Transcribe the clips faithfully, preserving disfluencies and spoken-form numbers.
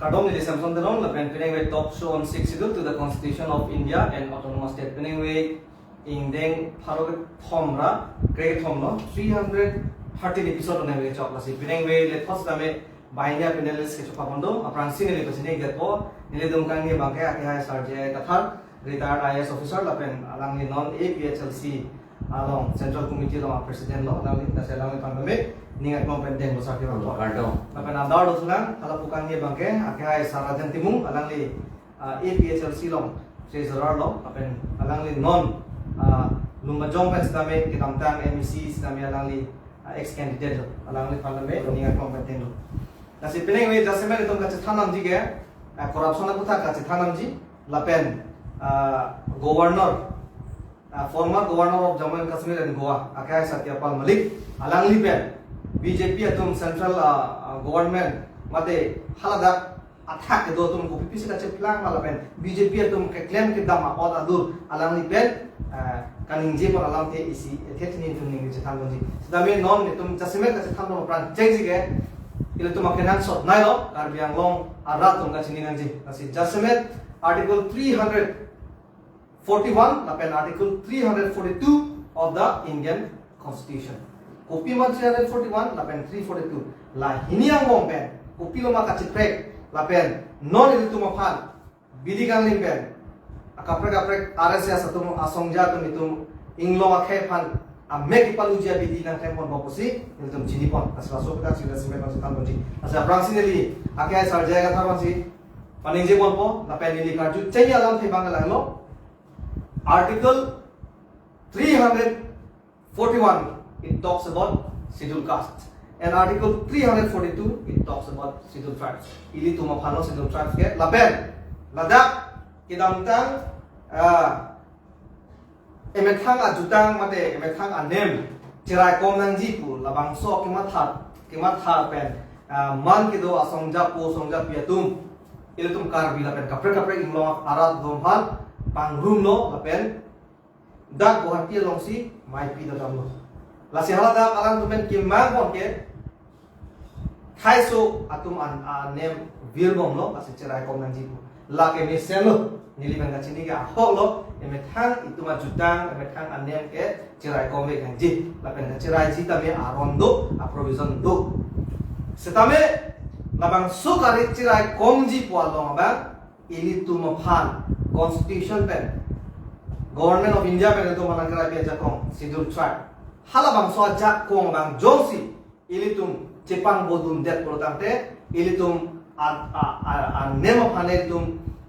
Kardom, neli Samson Teron, lapen penang ave Talk Show on Sixth Schedule to the Constitution of India and Autonomous State. Penang ave ingdeng pharo kethom ra, kre kethom lo, three hundred thirteen episode onai ave chok. Lasi penang ave le thos tame banghini a-panelist kechok pon do, aphrangsi neli pachini detpo, nelitum kangni abangke akehai Sir J I Kathar, retired I A S officer, lapen alangli non A P H L C along Central Committee along president lo, alangli, lasi alangliphan tame ning aklong pen denglo, sir, kevang. Kardom. Lapen adar dothulang, hala pu kangni abangke akehai Sir Rajen Timung, alangli, ah, A P H L C along treasurer lo, lapen alangli non, ah, Lumbajong pen sitame kedamtang M E C sitame alangli, ah, ex candidate lo, alangliphan tame ning aklong pen denglo. Lasi penang ave jasemet itum kachethan nangji ke, ah, corruption aputhak kachethan nangji, lapen, ah, governor, ah, former governor of Jammu and Kashmir and Goa, akehai Satya Pal Malik, alangli pen B J P atum central, ah, ah, government mate haladak athak kedo atum kopi pisi kacheplang ma lapen B J P atum keklem kedam apot adur alangli pen, ah, kaningje pon alamthe isi ethe thini itum ningje chethan ponji. Sitame non itum jasemet kachethan pon aphrang chengji ke, ilitum akenangsot nai lo, Karbi Anglong arat atum kachini nangji. Lasi jasemet Article three hundred forty-one lapen Article three hundred forty-two of the Indian Constitution. Kopi ma three hundred forty-one lapen three forty-two? La hini angbong pen kopilo ma kachiprek lapen non ilitum aphan bidi kanglim pen akaprek kaprek R S S atum asongja atum itum inglong akhei aphan amek kepaluji abidi nangklem ponpo pusi ilitum chini pon. Lasi laso aputhak chini lasi pen chethan ponji. Lasi aphrangsi neli akehai Sir J I Kathar aphansi paningje ponpo, lapen neli karju chengji alamthe abang lang lo. Article three hundred forty-one, it talks about Scheduled Caste, and Article three hundred forty-two, it talks about Scheduled Tribes. Ilitum aphan lo Scheduled Tribes ke, lapen ladak kedamtang, ah, emethang ajutang mate emethang anem cheraikom nangji pu labangso kematha, kematha pen, ah, man kedo asongjapo asongjapi atum, ilitum Karbi lapen kaprek kaprek inglong arat atum aphan pangrum lo lapen dak Guwahati alongsi maipi dodam lo. Lasi haladak alangtum pen kemang pon ke thaiso atum an, anem virbom lo, lasi cheraikom nangji pu. Lake mesen lo, neli pen kachini ke ahok lo, emethang itum ajutang, emethang anem ke cheraikom ave nangji. Lapen kacheraiji tame aron do, aprovision do. Sitame labangso kari cheraikomji pu along abang, ilitum aphan Constitution pen, Government of India pen itum aphan nangkeraipi ajakong, Scheduled Tribe. Halabangso ajakong abang jongsi ilitum chepang bodun det pulo tangte, ilitum a, a, a, anem aphan ilitum,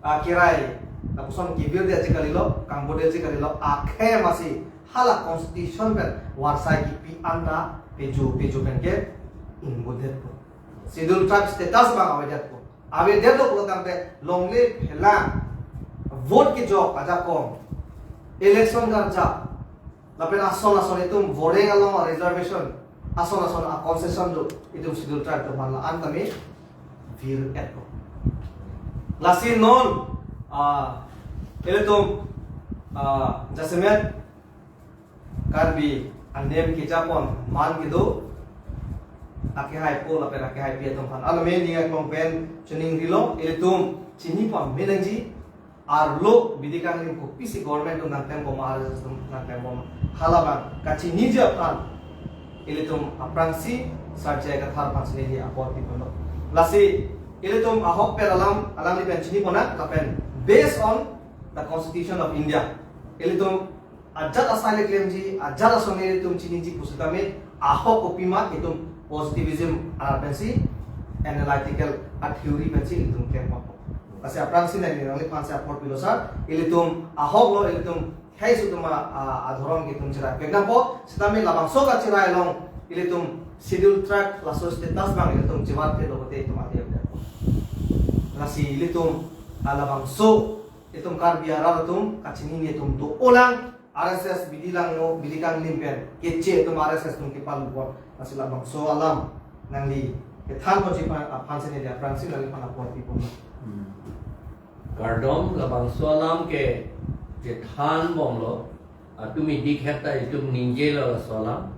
a, kerai, lapuson kevir detji kalilo, kangbo detji kalilo, akhei masi hala Constitution pen varsai kipi anta peju, peju pen ke ingbo detpo. Scheduled Tribe status abang avedetpo. Avedetlo pulo tangte longle phelang, vote kejok ajakong, election karjap, lapen ason ason itum boreng along reservation, ason ason a-concession do, itum Scheduled Tribe atum aphan la-an tame vir-etpo. Lasi non, ah, ilitum, ah, jasemet Karbi anem kejapon man kedo akehaipo lapen akehaipi atum aphan alame ning aklong pen choningrilo, ilitum chini pame nangji, arlo bidi kanglim kopisi government atum nangklembom, R S S atum nangklembom, halabang kachiniji aphan ilitum aphrangsi Sir J I Kathar aphan si neli apor piponlo. Lasi ilitum ahok pen alam, alangli pen chini ponnang, lapen based on the Constitution of India, ilitum ajat asai le klemji, ajat asong ilitum chiniji pusitame, ahok kopima itum positivism arat pensi, analytical a-theory pensi ilitum klem pon. Lasi aphrangsi neli nangliphan si apor pilo sir, ilitum ahok lo, ilitum khei su atum a, a, adhorom ke itum cherai pek nangpo, sitame labangso kacherai along ilitum Scheduled Tribe laso status abang ilitum chevar ke lo kote itum ati. Lasi ilitum, a, labangso itum Karbi arat atum kachinine atum do-olang, R S S bidi langno, bidi kanglim pen keche atum R S S atum kepalupon. Lasi labangso alam nangli kethan ponji aphan, aphan si neli aphrangsi nangliphan apor pipon. Hmm. Kardom, labangso alam ke chethanbomlo. Atum idik heta itum ningjelo laso alam.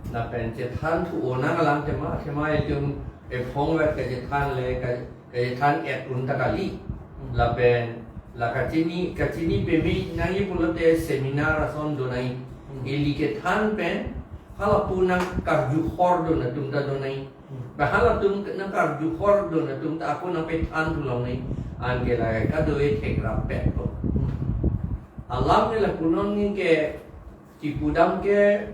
Lapen chethanthu-o nang alam tema, tema itum ephong vet kachethan le ka-, kachethan et un ta kali. Hmm. Lapen la kachini, kachini peme nangji pulote seminar ason do nangji. Hmm. Ili kethan pen halapu nangkarju hordun atum ta do nangji. Hmm. Ba halatum nangkarju hordun atum ta ako nangpethan thu long nangji. Anke la kadokave thekrap pet ko. Hmm. Alam ke la punon ke kipudam ke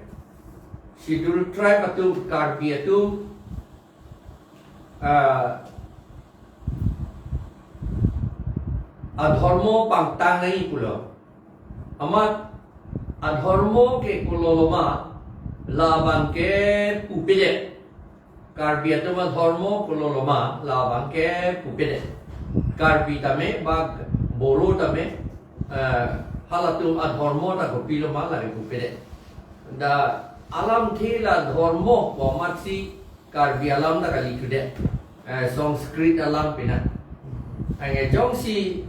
Scheduled Tribe atum, Karbi atum, ah, adhormo pangtang nangji pulo. Amat adhormo ke kololoma labang ke pupedet. Karbi atum adhormo kololoma labang ke pupedet. Karbi tame ba Boro tame, eh, halatum adhormo ta kopiloma lake pupedet. Da alamthe la dhormo pu amatsi Karbi alam ta kali thudet. Eh, Sanskrit alam pina. Anke jongsi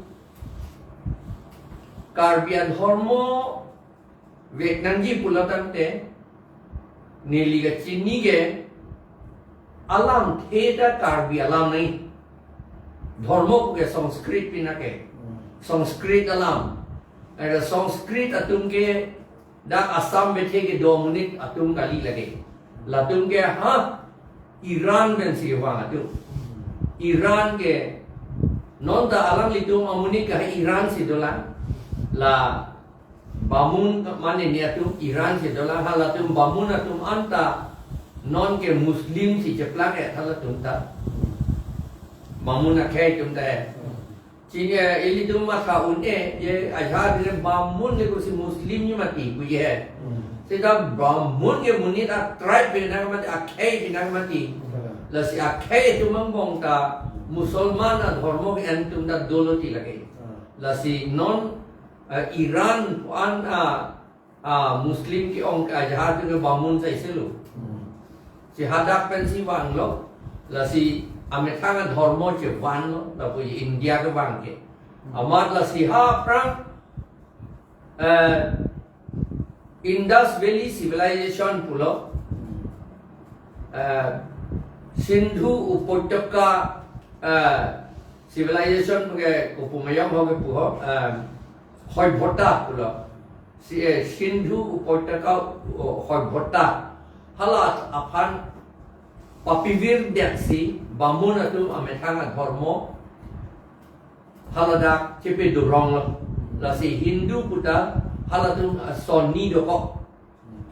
Karbi adhormo vek nangji pulo tangte, neli kachini ke alamthe ta Karbi alam nangji. Dhormo ke Sanskrit pina ke. Hmm. Sanskrit alam. Ada Sanskrit atum ke dak Assam bethe kedo amonit atum kali lake. Latum ke ha Iran pensi vang atum. Iran ke non ta alanglitum amonit ke Iran si dolang. La Bamun mane ni atum Iran si dolang, halatum Bamun atum anta non ke Muslim si cheplak e halatum ta. Bamun akhei atum ta e. Chini, eh, ilitum matha un-e, je ajahak le Bamun le kosi Muslim ni mati pu je. Hmm. Seta Bamun ke monit a tribe pina mati, akhei pina mati. Hmm. Lasi akhei atum angbong ta Musalman adhormo ke en atum ta dolo ti lake. Hmm. Lasi non, eh, Iran pu an, ah, ah, Muslim ke-ong ke ajahak ke Bamun sai selo. Hmm. Si hadak pensi vanglo, lasi amethang adhormo chevanlo, lapu India kevang ke. Hmm. Amat lasi ha aphrang, eh, Indus Valley Civilization pulo, eh, Sindhu Upotaka, eh, Civilization ke kopu mayam ho kepu ho, eh, Hoibhota pulo. Si, eh, Sindhu Upotaka, oh, Hoibhota. Hala aphan papivirdet si Bamun atum amethang adhormo haladak chepe durong lo. Lasi Hindu puta halatum asonni dokok.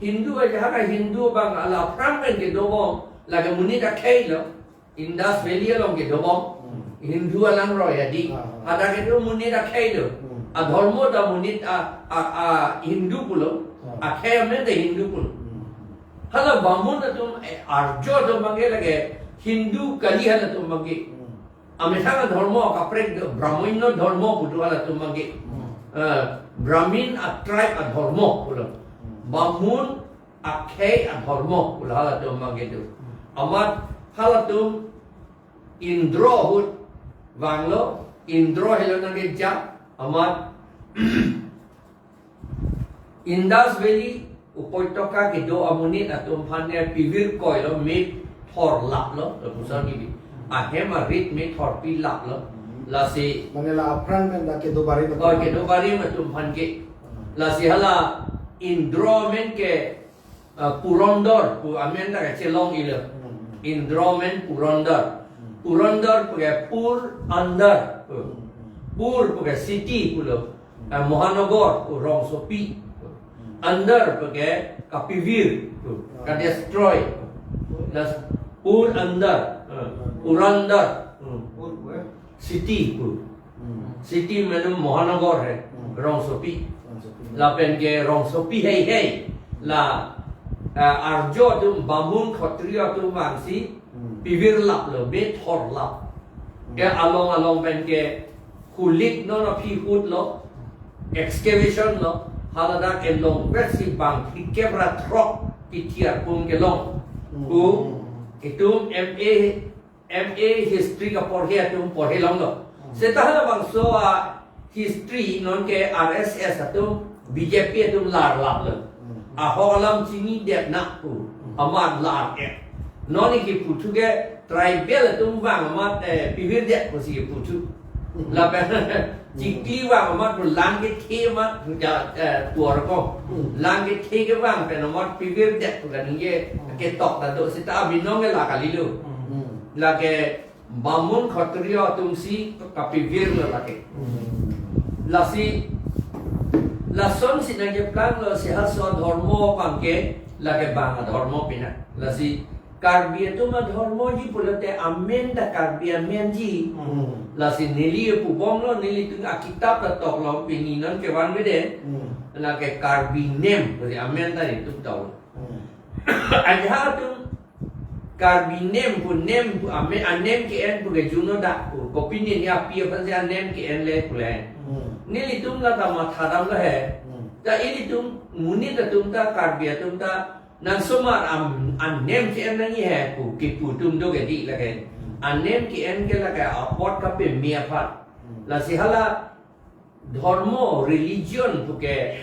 Hindu ajahak a Hindu abang hala aphrang pen kedobom, lake monit akhei lo. Indus Valley along kedobom, hmm, Hindu alang roi adi. Ah, ah. Hadak kedo monit akhei lo. Hmm. Adhormo ta monit a, a, a Hindu pulo. Ah. Akhei amen ta Hindu pulo. Hmm. Hala Bamun atum, eh, Arjo atum abangke lake Hindu kali halatum abangke. Hmm. Amethang adhormo kaprek do, Brahmin adhormo pudu halatum abangke. Hmm. Eh, Brahmin a tribe adhormo pulo. Hmm. Bamun akhei adhormo pulo halatum abangke do. Hmm. Amat halatum Indro ahut vanglo, Indro helo nangkeja, amat Indus Valley Upotaka kedo amonit atum aphan ne pivir koilo, me thor laplo, lapuson ni bi. Ahem arit me thorpi laplo. Hmm. Lasi mane la aphrang men dak kedo barim atum. Oh, kedo barim atum aphan ke. Hmm. Lasi hala Indro amen ke, ah, Purandar pu amen dak chelong ilo. Hmm. Indro amen Purandar. Hmm. Purandar pu ke Pur Andar. Hmm. Pur pu ke city pulo. Hmm. Ah, Mahanagar pu rongsopi. Hmm. Andar pu ke kapivir pu, hmm, kadestroy. Las Pur Andar. Ah, hmm. Purandar. Hmm. Pur pu, eh? City pu. Hmm. City mane Mahanagar he, hmm, rongsopi. Rongsopi. Lapen ke rongsopi heihei. La, eh, Arjo atum, Bamun, Khatri atum vangsi, hmm, pivir laplo, me thor lap. Hmm. Ke along along pen ke hulik non aphi hutlo, excavation lo, haladak elong versi bang phlikep ra throk P T R pum kelong. Hmm. Pu, itum M A M A history kaporhe atum porhe longlo. Hmm. Seta halabangso a history non ke R S S atum, B J P atum lar laplo. Hmm. Ahok alam chinidet na pu. Hmm. Amat lar e. Non iki puthu ke Tribal atum vang amat, eh, pivirdet pusi puthu. Hmm. Lapen chikli vang amat pu lang kethe amat puja, eh, tuar ko. Hmm. Lang kethe kevang pen amat pivirdet pu kaningje Hmm. ketok ta do seta abinong ke la kalilo. Hmm. Lake Bamun Khatri atum si kapivirlo lake. Hmm. Lasi, lasonsi nangkeplanglo si halaso adhormo abangke, lake bang adhormo pina. Lasi Karbi atum adhormoji pulote amen ta Karbi amenji. Hmm. Lasi neli pubomlo, nelitum akitap ta toklo, pini non kevan bede. Hmm. Lake Karbi nem, pusi amen ta nelitum toklo. Hmm. Ajahak atum Karbi nem pu, nem pu, ame, anem ke-en pu ke juno dak pu. Kopine ni api aphansi anem ke-en le pu le. Hmm. Nelitum la ta mathadamlo he. Hmm. Ta ilitum, monit atum ta, Karbi atum ta, nang somar am, anem ke-en nangji he pu, kipu atum do ke di lake. Hmm. Anem ke-en ke lake apot kapeme aphan. Hmm. Lasi hala dhormo, religion pu ke,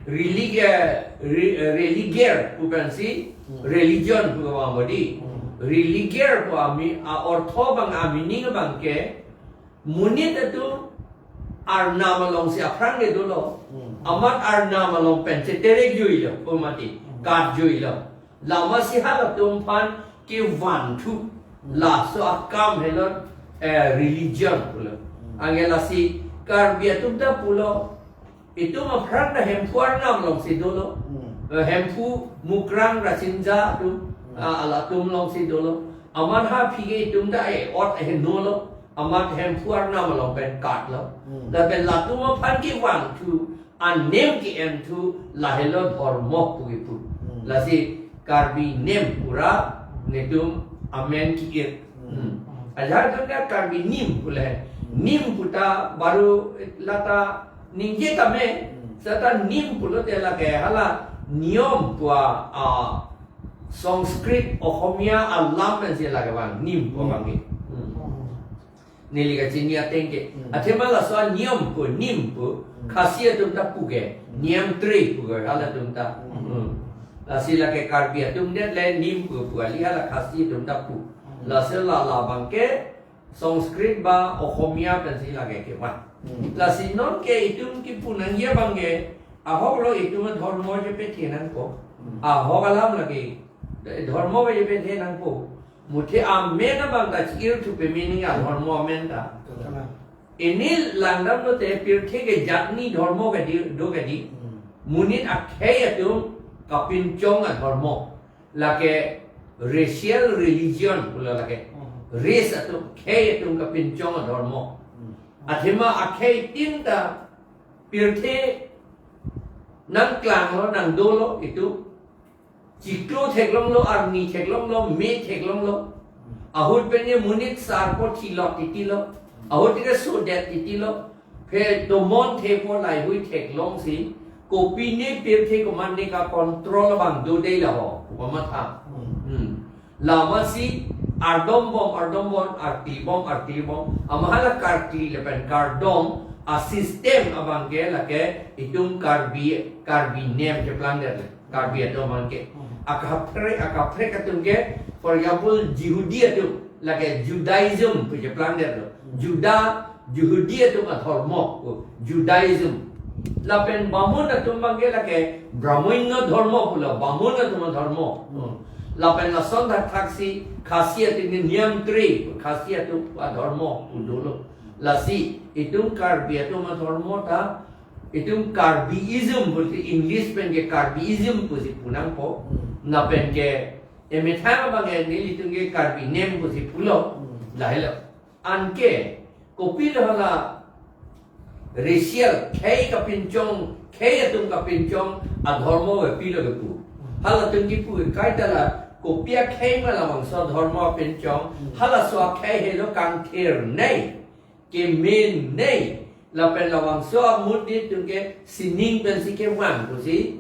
religion, re-, religion pu pensi, Hmm. religion pu ke vang bodi. Hmm. Religion pu ami, a-ortho abang, a-meaning abangke, monit atum arnam alongsi aphrang ke dolo. Hmm. Amat arnam along pen cheterek juilo, pu mati, Hmm. kat juilo. Lamasi halatum aphan kevanthu, Hmm. laso akam helo, eh, religion pulo. Hmm. Anke lasi Karbi atum ta pulo, itum aphrang ta Hemphu arnam alongsi dolo. Hmm. Eh, Hemphu, Mukrang, Rasinja atum, Hmm. ah, halatum alongsi dolo. Amat ha aphi ke itum ta e-ot ehenolo. Amat Hemphu arnam along pen katlo. Hmm. Lapen latum aphan kevanthu, anem ke-enthu, lahelo dhormo pu kipu. Hmm. Lasi Karbi nem pura netum amen ki-ir. Hmm. Hmm. Ajahak atum ke Karbi nim pu le. Hmm. Nim pu ta baru la ta ningje tame. Hmm. Seta nim pulote lake hala niyom pu a, a, Sanskrit, Ohomia alam pensi lake vang, nim pu Hmm. abangke. Hmm. Hmm. Neli kachini ateng ke. Hmm. Athema laso aniyom pu, nim pu, Hmm. Khasi atum ta pu ke. Hmm. Niyam tre pu ke, halatum ta. Hmm. Hmm. Lasi lake Karbi atum det le nim pu pu kali, hala Khasi atum ta pu. Hmm. Lasi la labangke Sanskrit ba Ohomia pensi lake kevang. Hmm. Lasi non ke itum kipu nangji abangke, ahoklo itum adhormo chepethe nangpo. Hmm. Ahok alam lake, dhormo ke chepethe nangpo. Muthe amen abang ta chi-irthu peme nangji adhormo amen ta. Kalang. Ili langdamlote pirthe ke jat ni dhormo ke di, do ke di. Hmm. Monit akhei atum kapinchong adhormo. Lake racial religion pulo lake. Hmm. Race atum, khei atum kapinchong adhormo. Hmm. Athema akhei tin ta pirthe nangklanglo, nangdolo itum. Chiklo theklonglo, arni theklonglo, me theklonglo. Ahut pen ke monit sarpo thilot titilo. Ahut ke sodet titilo. Phe tomon thepo, laheihui theklongsi. Kopine pirthe komatne ka-control abang do dei laho. Komatha. Hmm. Hmm. Lamasi ardombom, ardombom, arklibom, arklibom. Amat hala karkli lapen kardom a-system abangke lake itum Karbi, Karbi nem cheplang det le. Karbi atum abangke. Hmm. Akaprek, akaprek atum ke, for example, Jihudi atum, lake Judaism pu cheplang detlo. Hmm. Juda, Jihudi atum adhormo, Judaism. Lapen Bamun atum abangke lake Brahmanya dhormo pulo, Bamun atum adhormo. Hmm. Lapen lason thakthaksi Khasi atum ke niyam tre, Khasi atum adhormo pu dolo. Lasi itum Karbi atum adhormo ta, itum Karbiism pusi English pen ke Karbiism pusi pu nangpo. Hmm. Lapen ke emethang abang ke nelitum ke Karbi nem pusi pulo. Hmm. Lahelo. Anke kopilo hala racial, khei kapinchong, khei atum kapinchong adhormo ke pilo kepu. Hmm. Halatum kipu ke kaita la kopi akhei ma labangso adhormo pinchong, Hmm. halaso akhei helo kangthir nei. Kemen nei, lapen labangso amonit atum ke sining pensi kevang pusi.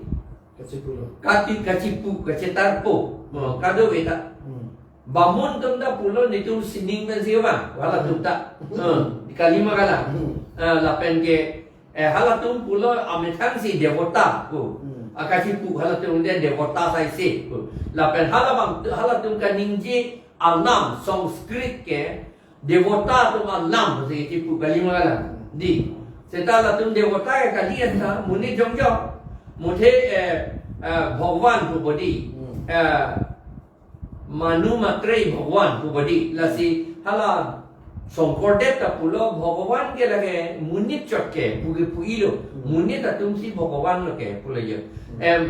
Kachipulo. Kati kachipu, kachetarpo. Oh, kadokave ta. Hmm. Bamun atum ta pulo netum sining pensi kevang, halatum ta. Hmm. Oh, di kalima kalang. Hmm. Ah, lapen ke, eh, halatum pulo amethangsi devota pu. Hmm. Akachipu halatum de devota saisi pu. Lapen halabang, halatum kaningje alam Sanskrit ke devota atum alam pusi chipu kali ma la. Dei. Seta latum devota ke kali anta monit jongjong. Muthe eh, eh, Bhagwan pu bodi. Hmm. Eh, Manu Maitrey Bhagwan pu bodi. Lasi hala Shankardev ta pulo Bhagwan ke lake monit chot ke pu ke pu-ilo. Hmm. Monit atum si Bhagwan lo ke pulo yo. Hmm. Em,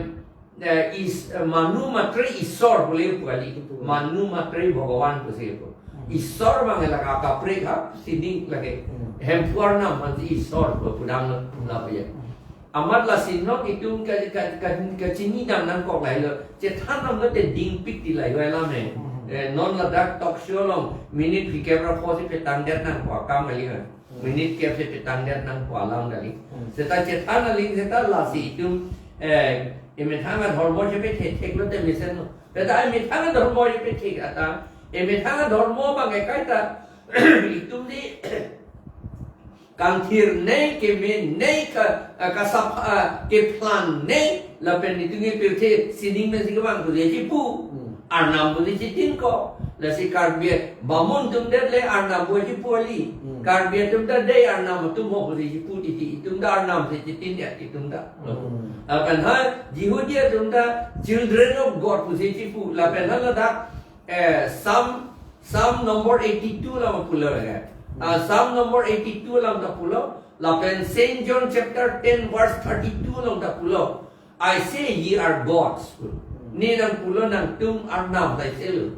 eh, is, eh, Manu Maitrey Isor pulo pu kali. Hmm. Manu Maitrey Bhagwan pusi pu. Hmm. Isor abang lake kaprek ha, sining lake. Hmm. Hemphu arnam aphan si Isor pu pudamlo, hmm, lapu ya. Hmm. Amat lasi non itum ka, ka, ka, kachini dam nangkok lahelo. Chethan damlote dingpik ti lahelo alam he. Hmm. Eh, non ladak talk show along minute phlikep ra pho si petangdet nangpo akam kali ha. Hmm. Minute kep si petangdet nangpo alam kali. Hmm. Seta chethan aling seta lasi itum, eh, emethang adhormo chepethek theklote mesenlo. Seta emethang adhormo chepethek ata, emethang adhormo abang ke kaita itum di kangthirnei, kemenei, ka, eh, kasap, eh, kephlannei, lapen itum ke pirthe sining pensi kevang pusi chipu. Hmm. Arnam pusi chitin ko. Lasi Karbi, Bamun atum det le arnam pusi chipu kali. Hmm. Karbi atum ta dei arnam atum ho pusi chipu titi. Itum ta arnam si chitin ya itum ta. Hmm. Lapen ha Jihudi atum ta children of God pusi chipu. Lapen ha ladak eh, Psalm, Psalm number eighty-two along pulo lake. Ah, Psalm number eighty-two along ta pulo, lapen Saint John chapter ten verse thirty-two along ta pulo. "I say ye are gods." Ne nangpulo nangtum arnam laiselo.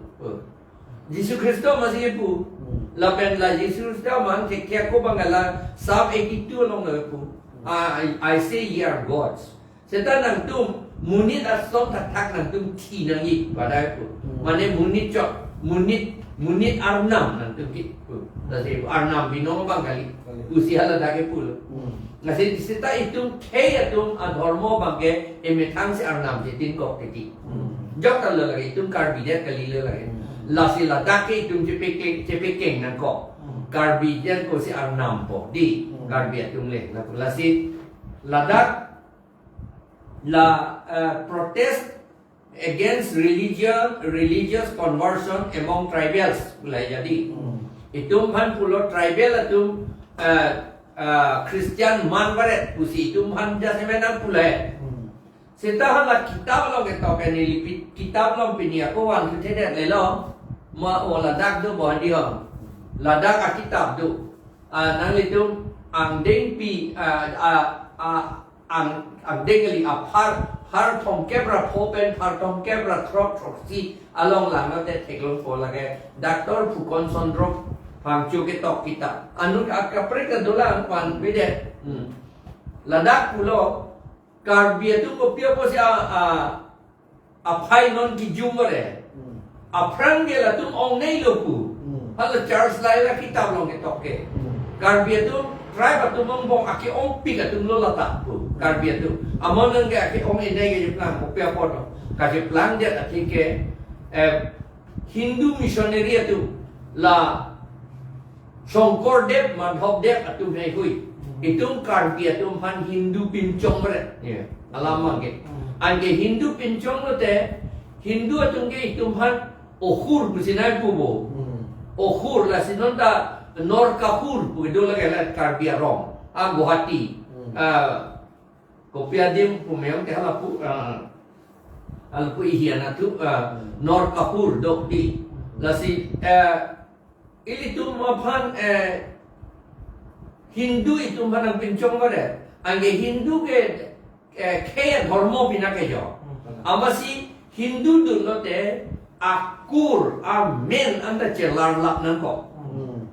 Jisu Khristo masi pu. Hmm. Lapen la Jisu Khristo mang ke kya ko bangala Psalm eighty-two along le pu. "I, I say ye are gods." Seta nangtum monit ason thakthak nangtum thi nangji padai pu. Hmm. Mane monit chot, monit, monit arnam nangtum ki pu. Lasi arnam binong abang kali. Kali. Pusi haladak ke pulo. Hmm. Lasi seta itum khei atum adhormo abang ke emethang si arnam si tin kok titi. Hmm. Jok ta lo lake itum Karbi det kali lo lake. Hmm. Lasi ladak ke itum chepekeng, chepekeng nangkok. Hmm. Karbi det ko si arnam po dei. Hmm. Karbi atum le. Lasi ladak la, eh, protest against religion, religious conversion among tribals. Pulai jadi. Hmm. Itum aphan pulo tribal atum, eh, eh, Christian man varet pusi itum aphan jasemen nangpulai. Hmm. Seta hala kitab along ketok ke neli pi-, kitab along pini ako van thedet lelo. Ma o ladak do bohandi hong. Ladak akitab do. Ah, nanglitum angdengpi, ah, ah, ah, ang, angdeng kali aphar, phar thomkep ra pho pen phar thomkep ra throk throksi along langno te theklongpo lake Doctor Phukan Chandra Phangcho ketok kitab. Anut akaprek kedolang pan bede. Hmm. Ladak pulo Karbi atum kopi apotsi a, a, aphai non kijum vare. Hmm. Aphrang ke latum ongneilo pu. Hmm. Hala Charles Lai la kitab along ketok ke. Hmm. Karbi atum, tribe atum angbong ake-ongpik atum lo lata pu. Karbi atum. Amonang ke ake-ong-enei kacheplang, kopi apot. Kacheplang det atheke, eh, Hindu missionary atum la Shankardev, Madhavdev atum heihui. Hmm. Itum Karbi atum aphan Hindu pinchong meret. Ya, alam abang ke. Hmm. Anke Hindu pinchonglote, Hindu atum ke itum aphan Ohur pusi nangpupo. Hmm. Ohur lasi non ta Norkahur pu kedo lake la Karbi arong. Ah, Guwahati. Hmm. Ah, kopi adim pu meyong ke halapu, ah, halapu ihian atu, ah, hmm, Norkahur do dei. Hmm. Lasi, eh, ilitum aphan, eh, Hindu itum aphan nangpinchong vare. Anke Hindu ke, eh, khei adhormo pina ke jo. Hmm. Amatsi Hindu dunlote akur, amen anta chelarlap nangkok. Hmm.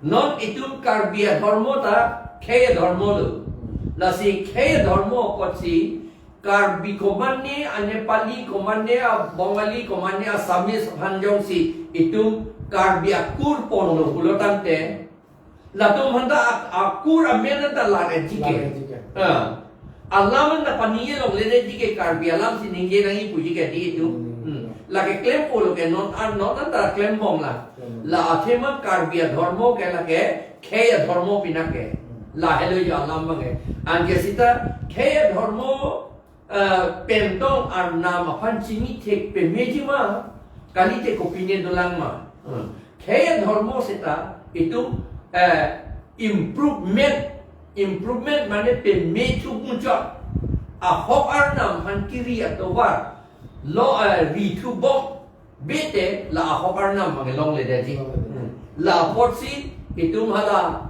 Non itum Karbi adhormo ta khei adhormo lo. Hmm. Lasi khei adhormo apotsi Karbi komane, a Nepali komane, a Bengali komane, Assamese aphan jongsi itum Karbi akur ponlo pulo tangte, latum aphan ta ak-, akur amen ta lar-etji ke. Lar-etji ke. Ah. Alam anta paningje longle detji ke, Karbi alam si ningje nangji puji ke dei itum. Hmm. Hmm. Lake klempo lo ke non an non anta klembom la. Hmm. La athema Karbi adhormo ke lake khei adhormo pina ke. Hmm. Lahelo jo alam abang ke. Anke seta khei adhormo, eh, pen tong arnam aphan chini thek pemeji ma, kalite kopine dolang ma. Hmm. Khei adhormo seta itum, eh, improvement, improvement mane peme chuk muchot. Ahok arnam aphan kiri atovar lo, eh, ri thubom bete la ahok arnam abang longledetji. Longledetji. Hmm. La apotsi itum hala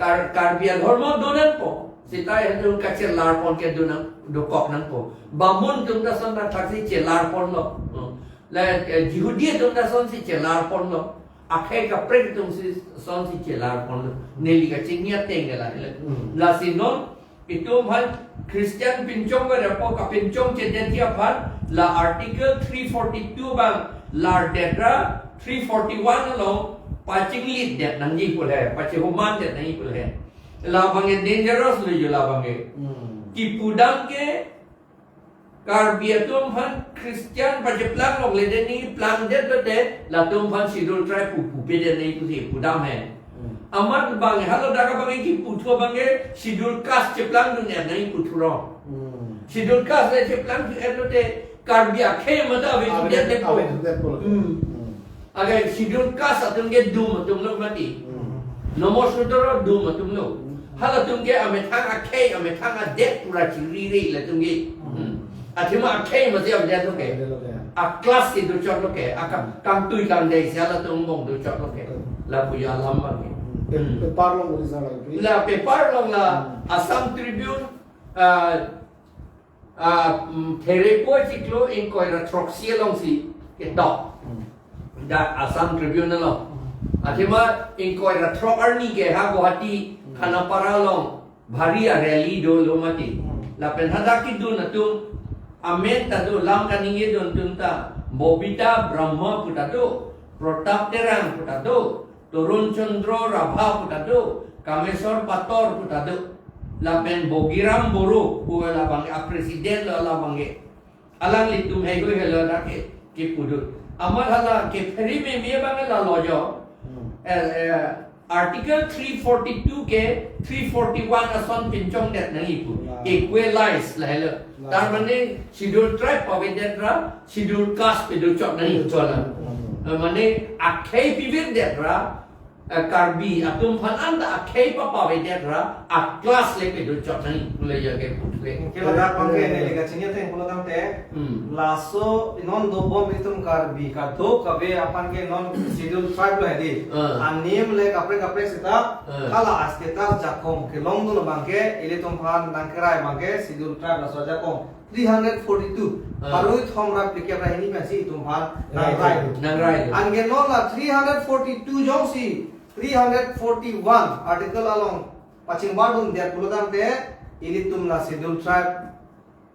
Kar-, Karbi adhormo do nangpo. Seta itum kachelarpon ke do nang, dokok nangpo. Bamun atum ta son ta thaksi chelarponlo. Hmm. La, eh, Jihudi atum ta sonsi chelarponlo. Akhei kaprek atum si sonsi chelarponlo. Neli kachingni ateng ke la, la. Hmm. Lasi non itum aphan Christian pinchong kare po, kapinchongchedetji aphan la Article three forty-two abang lardetra three forty-one along pachinglitdet nangji pu le, pachihumandet nangji pu le. Labang ke dangerous lo jo labang ke. Hmm. Kipudam ke Karbi atum aphan Christian pacheplang longledet nangji, plangdet lote latum aphan Schedule Tribe pu pupedet nangji pusi pudam he. Hmm. Amat abang halo dak abang kiputhu abang ke Schedule Caste cheplangdun-et nangji puthu rong. Hmm. Schedule Caste le cheplangdun-et lote Karbi akhei mata ave, ave, tudet ne po. Ave, tudet po. Hmm. Hmm. Agar Schedule Caste atum ke dum atumlo mati. Hmm. Nomo Sudro dum atumlo. Hmm. Halatum ke amethang akhei, amethang adet pura chirire latum ke. Hmm. Hmm. Athema akhei masi avedet lo ke. Avedet lo ke. A class si dochotlo ke. Aka kangtui kangdei si halatum angbong dochotlo ke. Hmm. Lapu alam abang ke. Hmm. Pe-, hmm. Paper along uli sa lagi. La paper along la, hmm, Assam Tribune, ah, ah, mm, Therepo achiklo ingkoi ra throksi alongsi ketok. Hmm. Dak Assam Tribune along. Hmm. Athema ingkoi ra throk arni ke ha Guwahati, hmm, Khanapara along bhari a rally dolo mati. Hmm. Lapen hadak kedun atum amen ta do, lam kaningjedun atum ta Bobita Brahma pu ta do, Pratap Terang pu ta do, Torun Chandra Rabha pu ta do, Kameswar Pator pu ta do, lapen Bogiram Boro pu labang a president lo labang ke. Alanglitum hegoi helo dak ke, kepudun. Amat hala kephere meme abang lalo jo. Hmm. Eh, eh, Article three forty-two ke three forty-one ason pinchongdet nangji pu. Ya. Equalize lahelo. Ya. Tar mane Schedule Tribe pavedet ra, Schedule Caste pedochot nangji. Pedochot. Chola. Hmm. Eh, mane akhei pivirdet ra, eh, Karbi atum aphan anta akhei papavedet ra, a class le pedochot nangji. Pule ya ke putwe. Ke ladak abang ke neli kachingni ateng pulo tangte. Hmm. Laso non dobom itum Karbi kadokave aphan ke non Schedule Tribe lo hedi. Ah. Anim le kaprek kaprek seta, ah, hala a status jakong kelongdun abang ke, ilitum aphan nangkerai abang ke Schedule Tribe laso jakong three hundred forty-two. Ah. Pharo kethom ra phlikep ra hini pensi itum aphan, right, nangrai. Nangrai. Anke non la three hundred forty-two jongsi three hundred forty-one article along pachingbardundet pulo tangte, ilitum la Schedule Tribe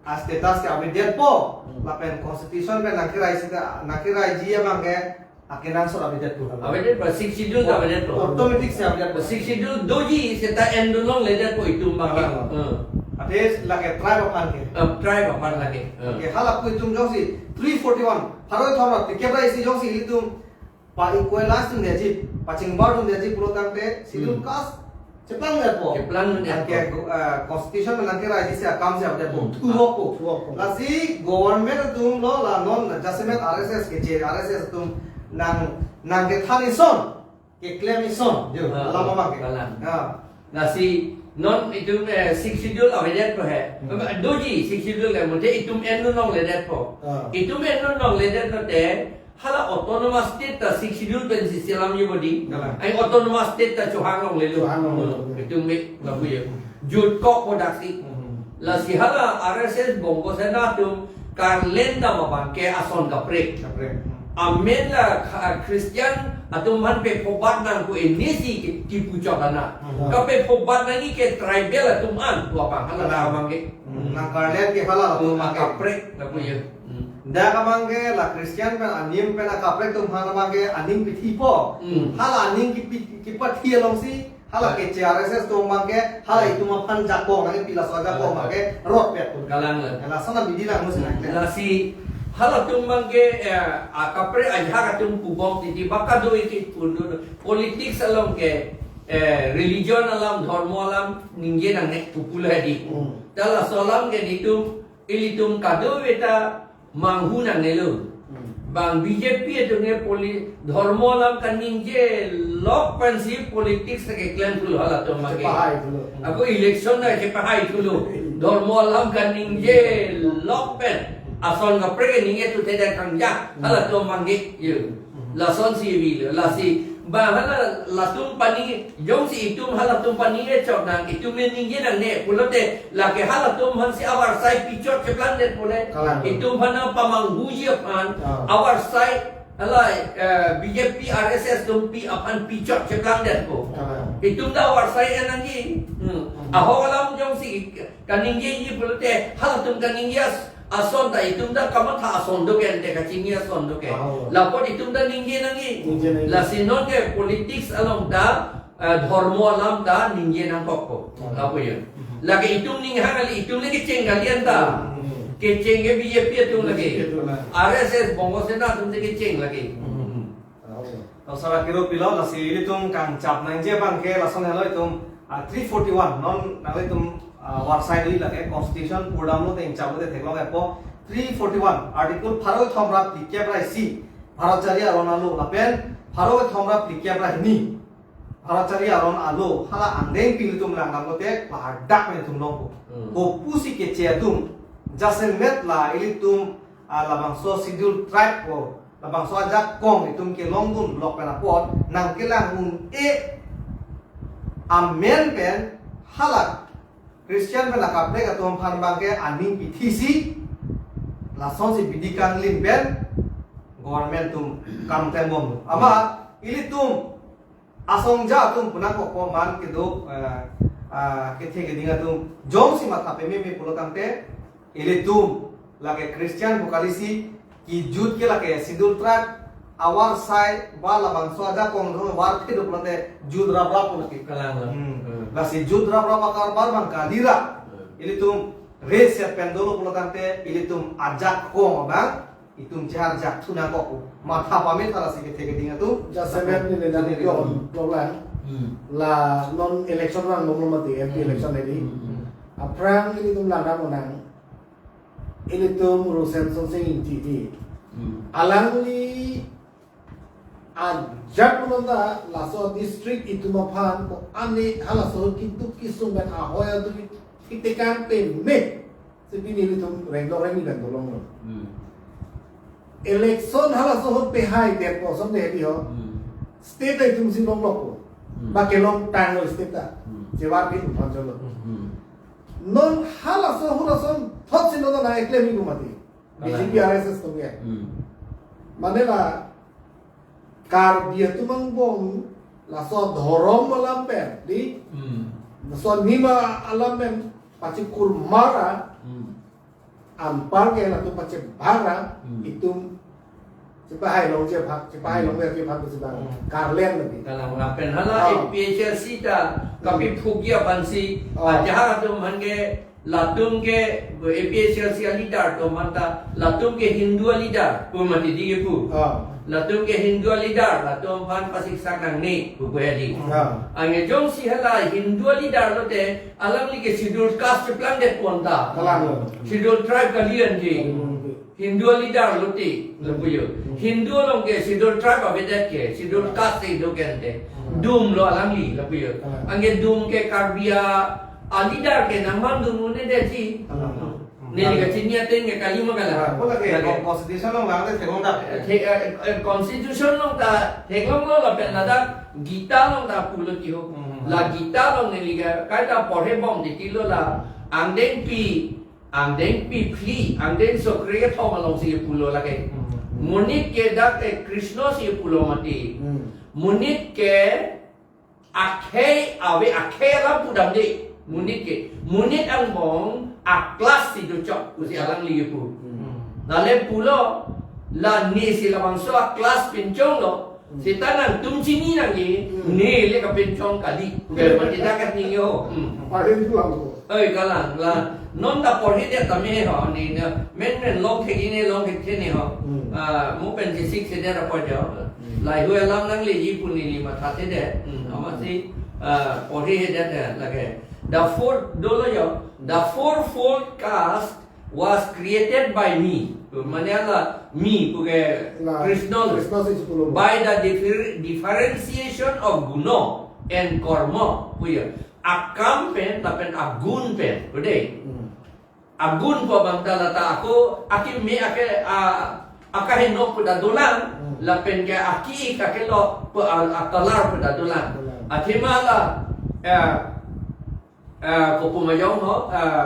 a status ke avedetpo, hmm, lapen constitution pen nangkerai seta, nangkeraiji abang ke akenangsot avedetpo. Avedetpo, Sixth Schedule ta avedetpo. Automatic si avedetpo. Sixth Schedule doji seta endun longledetpo itum abang ke. Abang. Hmm. Ate lake tribe aphan ke. Eh, tribe aphan lake. Hmm. Ke halapu itum jongsi three forty-one, pharo kethom ra phlikep ra isi jongsi ilitum pa-equalize dundetji, pachingbardundeji pulo tangte, Schedule, hmm, Caste cheplangdetpo. Cheplangdetpo. Anke, eh, constitution pen nangkeraiji si akam si avedetpo. Hmm. Thuvokpo. Thuvokpo. Lasi government atum lo la non jasemet R S S keche R S S atum nang, nangkethan ison, keklem ison, jo, ah, alam abang ke. Kalang. Ah. Lasi non itum, eh, Sixth Schedule avedetpo he. Hmm. Doji Sixth Schedule le mute itum endun longledetpo. Ah. Itum endun longledetpo te, hala autonomous state ta Sixth Schedule pensi selamji bodi. Kalang. Ai autonomous state ta chohang longlelo. Chohang longlelo. Hmm. Itum me lapu ya. Jutkokpo daksi. Hmm. Lasi hala R S S Bongo Sena atum karlendam abang ke ason kaprek. Kaprek. Amen la kha-, Christian atum aphan pephobat nangpo inisi ke kipuchot ana. Hmm. Kapephobat nangji ke tribal atum an pu abang hala, kalang, abang ke. Hmm. Nangkarlen ke hala atum, hmm, abang ke. Kaprek lapu ya. Hmm. Dak abang ke la Christian pen anim pen akaprek atum aphan abang ke aning pithipo. Hmm. Hala aning kipi-, kipathi alongsi hala, ah, keche R S S atum abang ke, hala, ah, itum aphan jakong nangkepi laso ajakong, ah, abang ke rotpet pu. Kalang le. Lason abidi lang musi nangkle. Lasi halatum abang ke, eh, akaprek ajahak atum pubom titi ba kado-iki pundun. Politics along ke, eh, religion alam, dhormo alam ningje nangne popular di. Hmm. Ta laso alam ke itum, ilitum kadokave ta manghu nangnelo. Hmm. Bang B J P atum ke poli-, dhormo alam kaningje lok pensi politics ta keklem thulo halatum abang ke. Chepahai thulo. Ako election ta chepahai thulo. Dhormo alam kaningje lok pen. Ason kaprek ningje tu thedan kangja. Hmm. Halatum abang ke. Yo. Hmm. Lasonsi vilo. Lasi bang hala latum pani, jongsi itum halatum pani echok nang, itum ne ningje nangne pulote, lake halatum aphansi avarsai pichot cheplang det pule. Kalang. Itum aphan pamanghuji aphan, ah, avarsai, hala, eh, B J P, R S S atum pi aphan pichot cheplang det po. Kalang. Itum ta avarsai en nangji. Hmm. Hmm. Ahok alam jongsi kaningjeji pulote, halatum kaningje as-, ason ta itum ta kamatha ason do ke, ante kachini ason do ke. Oh. Lapot itum ta ningje nangji. Ningje nangji. Lasi non ke politics along ta, eh, dhormo alam ta ningje nangkokpo. Oh. Lapu ya. Mhm. Lake itum ning hang kali, itum le kecheng kali anta. Mhm. Kecheng ke B J P atum lake. B J P atum lah. R S S Bongo Sena atum le kecheng lake. Mhm. Oh. Laso ra kiro pilo, lasi ilitum kangchap nangji abang ke lason helo itum, ah, three forty-one, non nanglitum, ah, avarsai do lake Constitution purdamlo te ingchaplo te theklong epo, three forty-one, Article pharo kethom ra phlikep ra isi, Bharat chari aron alo, lapen pharo kethom ra phlikep ra hini, Bharat chari aron alo, hala angdengpi ilitum langdamlo te, lahadak pen itum longpo. Hmm. Kopusi keche atum, jasemet la ilitum, ah, labangso Schedule Tribe ko, labangso ajakong itum kelongdun lok pen apot, nangkelang un-e amen pen hala Christian pen akaprek atum aphan abang ke aning pithisi, lasonsi bidi kanglim pen government atum kam klembom. Amat ilitum asongja atum pu nangkokpo man kedo, eh, ah, kethe keding atum jongsi matha pememe pulo tangte, ilitum lake Christian pu kalisi, kijut ke lake Schedule Tribe avarsai ba labangso ajakong atum avar phe do pulote jut raprap pu lake. Kalang lo. Hmm. Hmm. Lasi jut raprap akarbar abang kalira. Hmm. Ilitum raise pen dolo pulo tangte, ilitum ajakong abang itum chehar jak thu nangkok, matha pame thala si kethe keding atum. Jasemet neli nang Neli jong nang. Problem. Hmm. La non election vangdamlo mati, M P Hmm. election hedi. Hmm. Aphrang ilitum langdam nang. Ilitum Rosen Sonsing Ingti di. Hmm. Alangli ajat punon ta laso district itum aphan ko ane halaso keduk kesung pen ahoi aduk thiktekang peme. Si pini ilitum rengdok rengni pen tolonglo. Hmm. Election halaso ahut pehai det po som de di ho. Hmm. State itum si longlokpo. Hmm. Ba kelongtanglo state ta. Hmm. Chevar phi tum aphan cholo. Hmm. Non halaso ahut ason thot si non na eklem ibu mati. Kalang. B J P R S S atum ke. Hmm. Mane la Karbi atum angbong laso dhorom alam pen, di? Hmm. Laso nima alam pen pachikurmar ra, Hmm. anpar ke latum pachebhar ra, Hmm. itum chepahai longji aphan, chepahai Hmm. longji aphan tu sedang Hmm. karlen lagi. Kalang lapen hala Ah. A P H L C ta Hmm. kapiphukji aphansi, Ah. ajahak atum aphan ke latum ke A P H L C aleader atum aphan ta, latum ke Hindu aleader pu mati di pu. Ah. Latum ke Hindu aleader, latum aphan pasiksak nangne pu pu di. Ah. Anke jongsi hala Hindu aleader lote, alangli ke Schedule Caste cheplang det pon ta. Kalang. Schedule Tribe kalian ji. Hmm. Hindu aleader lote, lapu yo. Hmm. Hindu along ke Schedule Tribe avedet ke, Schedule Caste si do ke ante. Hmm. Dum lo alangli, lapu yo. Hmm. Anke dum ke Karbi a, aleader ke nangman dum un-edet si. Hmm. Neli kachini ateng ke kali ma kalang. Ah, ko lake, Lake. Constitution along lang te theklong ta. Eh, the-, eh, eh, Constitution along ta theklonglo lapen ladak Gita along ta pulo ti ho. Hmm. La Gita along neli ke kaita porhebom titi lo la angdengpi, angdengpi phli, angdengso kre kethom alongsi pulo lake. Hmm. Monit ke dak ke Krishna si pulo mati. Hmm. Monit ke akhei ave, akhei alam pudam de. Monit ke, monit angbong a-class si dochok pusi alangli pu. Hmm. Lale pulo, la nesi labangso a-class pinchonglo. Hmm. Seta nangtum chini nangji, Hmm. neli kapinchong kali. Pu ke mati dak ning yo. Hmm. Parin tu ang ko. Oi, kalang, la, non ta porhidet tame ho, neli na, men men long thek-i ne, long thek-the ne ho. Hmm. Ah, mo pen si sik se det apo jo. Hmm. Lahei hui alam nangleji pu neli mathathedet. Hmm, amatsi, ah, porhidet lake. The four, dolo jo, the fourfold caste was created by me. Mane la me puke La Krishna lo. Krishna si chiklo. By the differ- differentiation of guna and karma puya. Akam pen lapen agun pen. Udah. Hmm. Agun pu abang ta lata ako akeme ake a akahenok pu ta dolang, Hmm. lapen ke aki-ik akelok pu a, a color pu ta dolang. Dolang. Athema la, eh, eh, kopu majong ho, eh,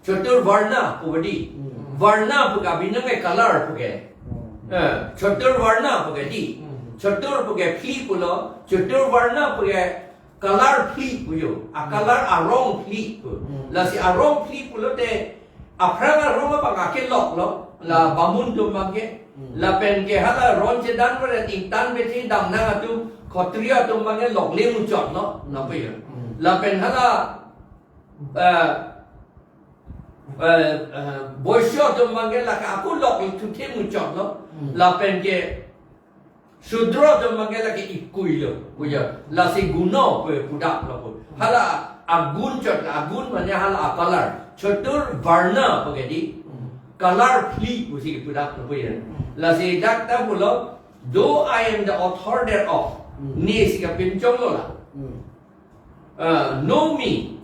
chatur varna pu di. Hmm. Varna pu ke abinong ke color puke. Hmm. Eh, chatur varna puke di. Hmm. Chatur puke phli pulo, chatur varna puke color phli puyo. A color arong phli pu. Hmm. Lasi arong phli pulote aphrang arong abang akelok lo. La Hmm. bamun atum abang ke. Hmm. Lapen ke hala ron chedan pare ingtan besi damnang atum khotriya atum abang ke lokle muchot lo. Na puyo. Hmm. Lapen hala, eh, eh, eh, boisyo atum abang ke lake ako lok thuthe muchot lo. Hmm. Lapen ke Sudro atum abang ke lake ikui lo, puya. Lasi guna pu pudam lo pu. Hala agun chot, agun mane hala a color. Chatur varna puke di. Hmm. Color phli pusi pudam lo puya. Hmm. Lasi dak ta pulo, though I am the author thereof. Hmm. Ne si kapinchong lo la. Hmm. Uh, know me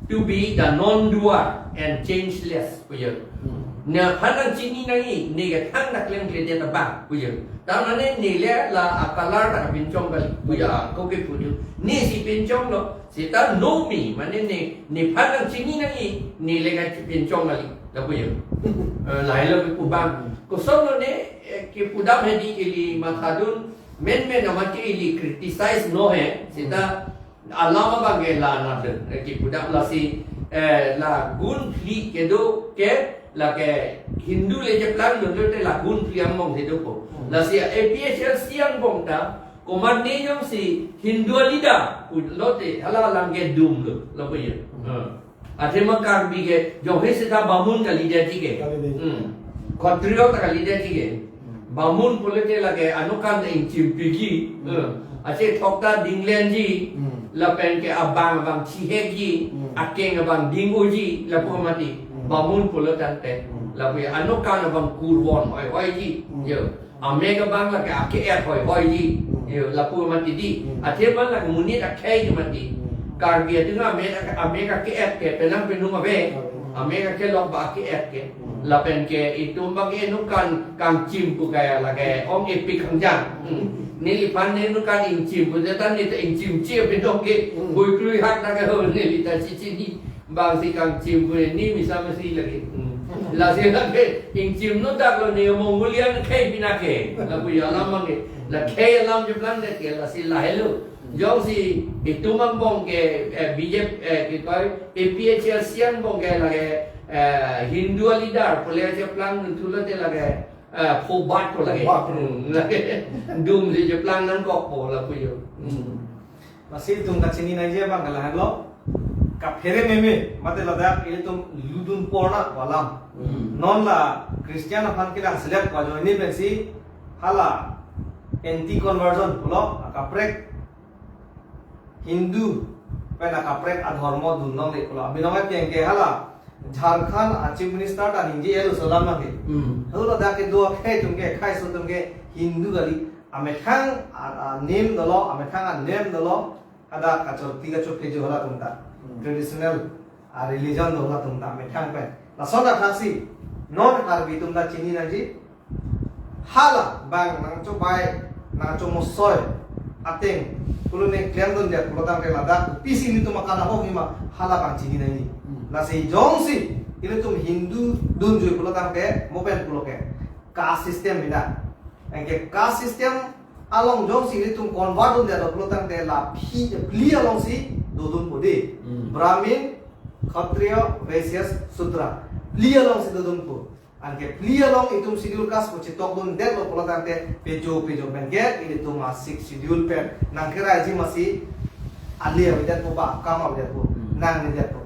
to be the non-doer and changeless, puya. Hmm. Nephan nangchini nangji, ne ke thang naklem kledet abang, puya. Tamane ne le la a color ta kapinchong kali, puya, ko ke puya. Ne si pinchong lo, seta know me, mane ne, nephan nangchini nangji, ne le kapinchong kali, la puya. Eh, lahelo ke pubang. Koson lo ne, eh, kepudam hedi ili mathadun, menmen amati ili criticize nohe, seta, Alam abang ke la nat, eh, kepudam lasi, eh, la gun phli kedo ke lake Hindu le cheplang lo te la gun phli angbong si dopo. Hmm. Lasi A P H L C angbong ta komat ne jongsi Hindu leader pulote hala alam ke dum lo, lo puya. Hmm. Hmm. Athema Karbi ke jongsi seta bamun ka leader ji ke. Ka leader ji. Hmm. Khotriyo ta ka leader ji ke. Hmm. Bamun pulote lake anokkan ingchim piji. Hmm. Hmm. Achethok ta dinglenji. Hmm. Lapen ke abang abang chihekji. Hmm. Akeng abang ding-oji. Lapu mati. Hmm. Bamun pulo tangte. Hmm. Lapu anokkan abang kurvon hoi hoiji. Hmm. Yo. Amek abang lake ake-et hoi hoiji. Hmm. Yo, lapu mati di. Hmm. Athema lake monit akhei mati. Hmm. Karbi atum amek, amek ake-et ke penang penung ave. Hmm. Amek akelok ba ake-et ke. Hmm. Lapen ke itum abang ke anokkan kangchim pu kaya lake ong epik kangjang. Hmm. Neliphan ne anokkan ingchim pu jatan ne ta ingchim chi pinong ke. Hmm. Bui klui hak ta ke ho nelita chichini. Bang si kangchim pu ne ni misa masi lagi. Hmm. Lasi lake ingchim no dak lo ne Mongolian khei pina ke. Lapu alam abang ke. La khei alam cheplang det ke lasi lahelo. Jongsi itum angbong ke, eh, B J P, eh, kekoi A P H L C angbong ke lake, eh, Hindu leader pule cheplang nuntulo te lake, eh, phobat ko lake. Phobat. Hmm, lake dum si cheplang nangkok ko lapu yo. Hmm. Lasi itum kachini nangji abang ke lahenlo. Kaphere meme, mate ladak ilitum ludun porna alam. Hmm. Non la Christian aphan kelang select ajoine pensi hala anti conversion pulo, akaprek Hindu pen akaprek adhormo dun longle pulo. Abinong ateng ke hala Jharkhand a Chief Minister ta ningje elo selam lagi. Hmm. Halo ladak kedo akhei atum ke, khei aso atum ke Hindu kali. Amethang a, a, nem dolo, amethang anem dolo. Hadak kachorti kachopejo halatum ta. Hmm. Traditional, a, religion do halatum ta methang pen. Lason athaksi non Karbi atum ta chini nangji. Hala bang nangchobai, nangchomosoi ateng pulo ne klemdundet pulo tangte ladak pisi ilitum akan ahok hima hala bang chini nangji. Hmm. Lasi jongsi ilitum Hindu dunjui pulo tangte mo pen pulo ke caste system bina. Anke caste system along jongsi ilitum convert dunde pulo tangte la phi, phli alongsi dodunpo de. Hmm. Brahmin, Kshatriya, Vaishya, Sudra. Phli alongsi dodunpo. Anke phli along itum schedule caste pu chetok dundet lo pulo tangte pejo pejo pen ke ilitum a sixth schedule pen nangkeraiji masi ale avedetpo ba akam avedetpo. Hmm. Nangledetpo.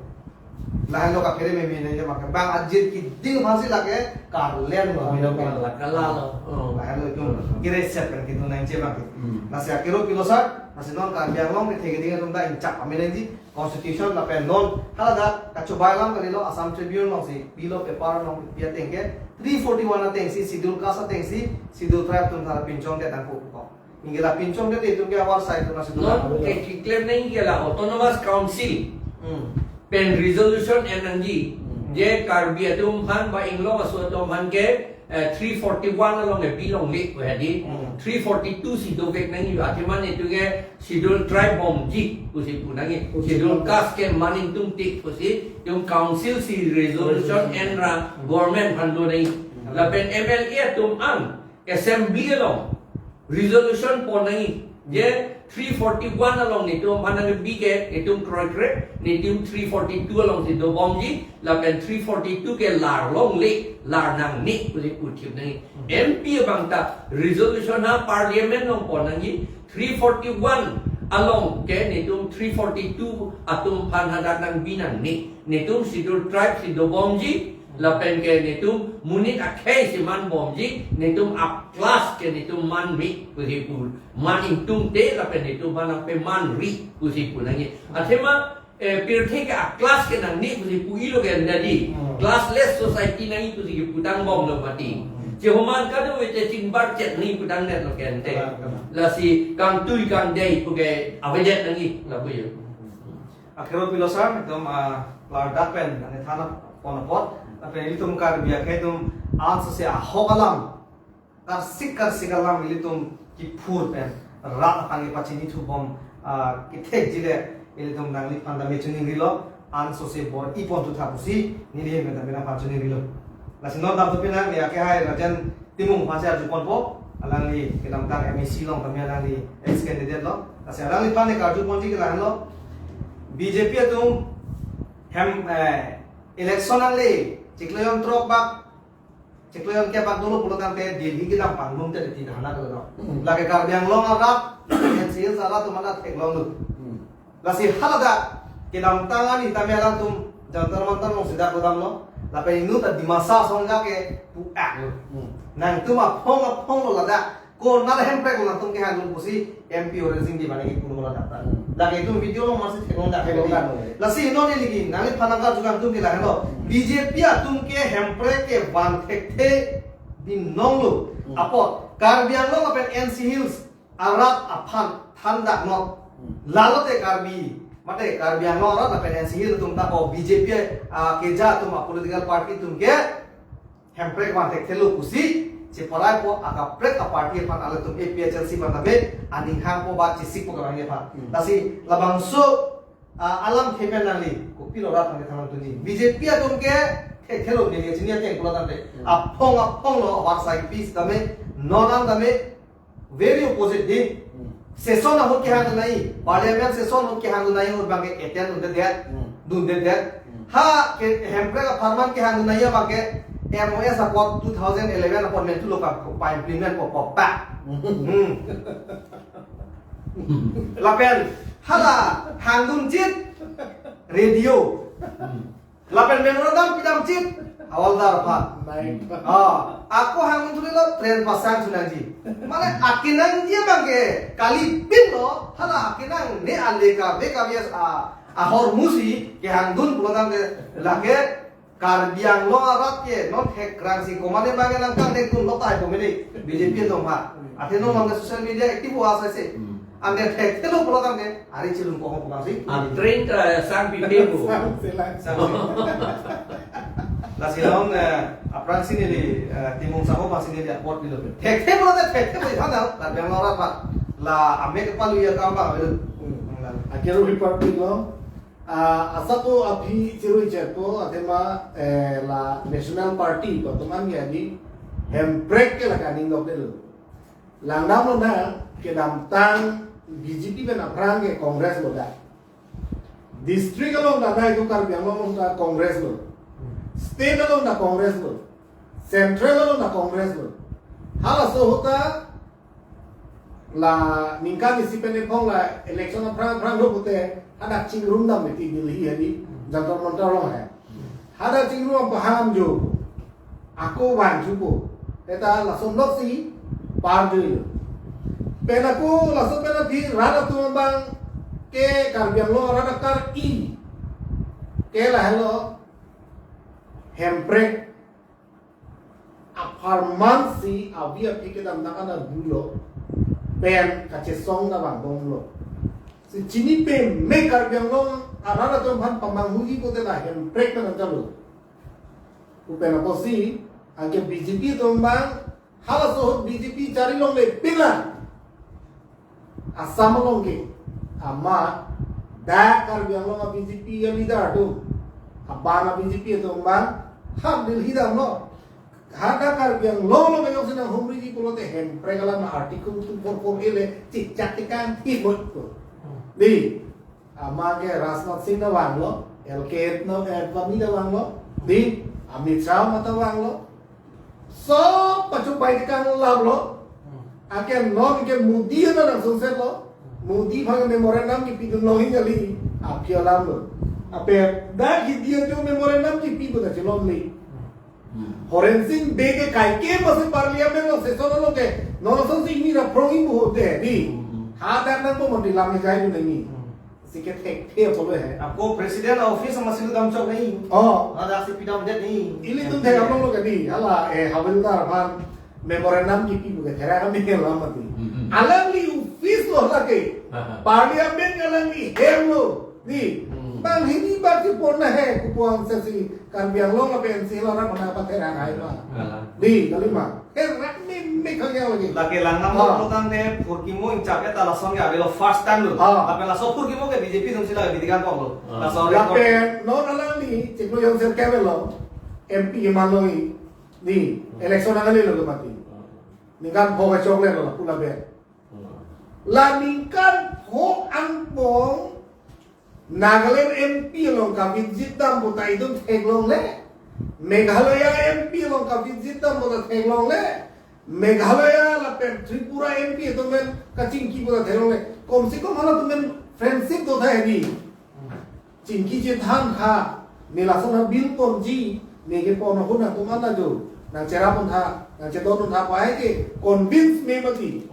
Lahelo kaphere meme nangji abangke. Bang ajir keding aphansi lake karleng lo. Karleng lo, kala lo. Oh. Lahelo itum kire set kan kedun nangji abangke. Hmm. Lasi akero pilo sir, lasi non Karbi Anglong kethe keding atum ta ingchak pame nangji. Constitution lapen non haladak kachobai alam kalilo, Assam Tribune alongsi pilo, paper along pi ateng ke three forty-one atengsi, Schedule Caste atengsi Schedule Tribe atum ta pinchong ke tangko ko. Ingke la pinchong ke itum ke awar sai tu nasi tu. Non ke keklem nangji ke la Autonomous Council. Hmm. Pen resolution en nangji. Hmm. Je Karbi atum aphan ba inglong aso atum aphan ke, eh, three forty-one along ke bilongle ko hadi. Hmm. Three forty-two si dovek nangji, athema itum ke Schedule Tribe bomji pusi pu nangji. Pusi Schedule pu. Caste ke man ingtungte pusi itum council si resolution, resolution en ra, hmm, government aphan do nangji. Hmm. Lapen M L A atum an assembly along resolution pon nangji. Je three forty-one along netum aphan nangbi ke netum kroikre, netum three forty-two alongsi dobomji, lapen three forty-two ke larlongle, lar nangne pusi puthip nangji. M P abang ta resolution ha parliament along pon nangji, three forty-one along ke netum three forty-two atum aphan hadak nangbi nangne. Netum Schedule Tribe si dobomji, lapen ke netum monit akhei si manbomji, netum a-class ke netum manme pusi pu, man ingtungte lapen netum aphan nangpemanri pusi pu nangji. Athema, eh, pirthe ke a-class ke nangne pusi pu-ilo ke ante di. Hmm. Classless society nangji pusi ke putang bomlo mati. Hmm. Chehoman kadokave te chingbar chet nangji putang detlo ke ante. Kalang, kalang. Lasi kangtui kangdei pu ke avedet nangji lapu yo. Akero pilo sir, itum, ah, klardak pen nangthan pon apot, lapen ilitum Karbi akhei atum ansose ahok alam, karsik karsik alam ilitum kiphur pen rat aphan kepachini thubom, ah, kethekji le ilitum nangliphan ta me chiningrilo, ansose bor-i pon thu tha pusi neli hem ta me nangphan chiningrilo. Lasi non damthu penang, ya ke hai Rajen Timung aphansi arju ponpo, alangli kedamtang M A C along tame alangli ex candidate lo. Lasi alangliphan ne karju ponji ke lahenlo. B J P atum hem, eh, election nangle chiklo jon throk bak, chiklo jon kep bak dolo pulo tangte Delhi kedam pangrum te ti dahana kalo. Hmm. Lake Karbi Anglong arat, N C Hills arat atum anta theklonglo. Hmm. Lasi haladak kedamtang ani tame alangtum Jantar Mantar alongsi dak kedamlo. Lapen inut ta Dimasa asong ke pu-aklo. Hmm. Nangtum aphong aphong lo ladak, konat ahemprek lo nangtum kehangdun pusi M P Horensing Bey abang ke pulo ladak ta. Hmm. Lake itum video along masi theklong dak. Theklong dak. Lasi non neli ke nangliphan nangkarju kangtung ke lahenlo. Hmm. B J P atum ke hemprek kevan thekthe binong lo. Hmm. Apot Karbi Anglong lapen N C Hills arat aphan thandaknot. Hmm. Lalote Karbi, mate Karbi Anglong arat lapen N C Hills atum ta ko B J P, ah, keja atum a-political party atum ke hemprek van thekthelo pusi cheparaipo, akaprek a-party aphan, ilitum A P H L C aphan tame aning hangpo ba chesikpo kevangji aphan. Hmm. Lasi labangso, ah, alamthe pen nangli kopilo rat nangli thangnat tunji. B J P atum ke thekthelo, neli chini ateng pulo tangte. Hmm. Aphong aphong lo, war sai pi sitame, non an tame, very opposite di. Hmm. Session ahut kehang nai, parliament session ahut kehang nai, ahut abang ke attend dundedet, Hmm. dundedet. Hmm. Ha ke hemprek apharman kehang nai abang ke M O S apot two thousand eleven apot mentu lo ka pa-implement po po pa. Hmm. Hmm. Lapen hala hangdun chit radio. Hmm. Lapen memorandum pidam chit, hawaldar aphan. Baik. Ah, ako hangdun thurilo train pasang sunangji. Mane akenangji abang ke kalipin lo, hala akenangne ale kave kave a, ahormu si kehangdun pulo tangte lake Karbi Anglong arat ke non thekrang si komane abang ke nangkangdekdun lo tahai komane B J P atum ha. Athe non abang ke social media active asai se. Hmm. Ante thekthelo pulo tangte, ari chilung kohong pulo si. A train ta sang pipe bu. Sang selang. Sang selang. Lasi non, eh, aphrangsi neli, eh, Timung Sabo aphansi neli apot pilo. Thekthe pulote thekthe pu iphan dang, Karbi Anglong arat aphan. La amek kepalu ya kam abang avelo. Hmm. Akero Republic along, ah, asap ko aphi chirui cherpo, athema, eh, la National Party ko atum an ya di, hemprek ke la kaning dokdelo. Langdamlo na, kedamtang B J P pen aphrang ke Congress lo dak. District along ta nai tu Karbi Anglong along ta Congress lo. State along ta Congress lo. Central along ta Congress lo. Halaso ahut ta La ningkan isi pen ephong la election aphrang aphrang lo pute hadak chingrum dam meti Delhi hadi Jantar Mantar along he. Hadak chingrum paham jo. Ako vangthupo. Eta lason lok si par jo. Pen ako lason pen aphi rat atum abang ke Karbi Anglong rat akar i ke lahelo Hemprek apharman si avi aphi kedamtang an abulo pen kachesong ta vangbomlo. Si chini peme Karbi Anglong arat atum aphan pamanghuji pute la Hemprek pen anchalo. Pu pen apotsi anke B J P atum abang halaso ahut B J P chari longle pila. Assam along ke amat dak Karbi Anglong a B J P a leader atum, abang a B J P atum abang ha Delhi damlo. Hadak Karbi Anglong along kejok si nanghumriji pulote Hemprek alam Article two four four A le chechak tekang thimut ko. Di, ama ke Rajnath Singh ta vanglo, L K Advani ta vanglo, di, Amit Shah mata vanglo. Sob pachupai tekang alam lo. Anke non ke Modi na nang sungset lo. Modi aphan memorandum kipidun lo hin jali. Aphi alam lo. Ape dak hidi ajo memorandum kipi pu ta chelom le. Horen Sing Bey ke kaike masi parliament along session along ke non asonsi ini ra prong imu ho de di. Hadak nangpo mati lam jai du nangji. Si kethekthe apotlo he. Ako president office masi lu damchok nangji. Oh. Hadak si pidamdet nangji. Ilitum thek apotlo ke di. Hala eh Havildar aphan memorandum kipi pu ke thera kami ke lam mati. Alangli office lo lake. Parliament alangli hem lo. Di. Bang hini bak si pon na he kupuan sesi Karbi Anglong ape N C lo rak mana pathera hai ma. Di, kalima. Herak meme khang yang lagi. Lake langnam lo tangte phurkimo ingchap eta lason ke avelo first time lo. Lapen laso phurkimo ke B J P atum si lake bidikan kok lo. Laso record. Lapen non alangli chiklo yang sel kevelo M P ke maloi di election angali lo ke mati. Ningkan pho kachok le lo pula be. La ningkan pho angbong Nagaland M P along kavit jit dam puta itum theklongle. Meghalaya M P along kavit jit dam puta theklongle. Meghalaya lapen Tripura M P atum men kachingki puta theklongle. Kom se kom halatum men friendship do tha hedi. Chingki chethan tha, ne lason a bill ponji, ne kepon ahut nangtum an ajo, nangcherap un tha, nangchedon un tha pu ai ke convince me mati.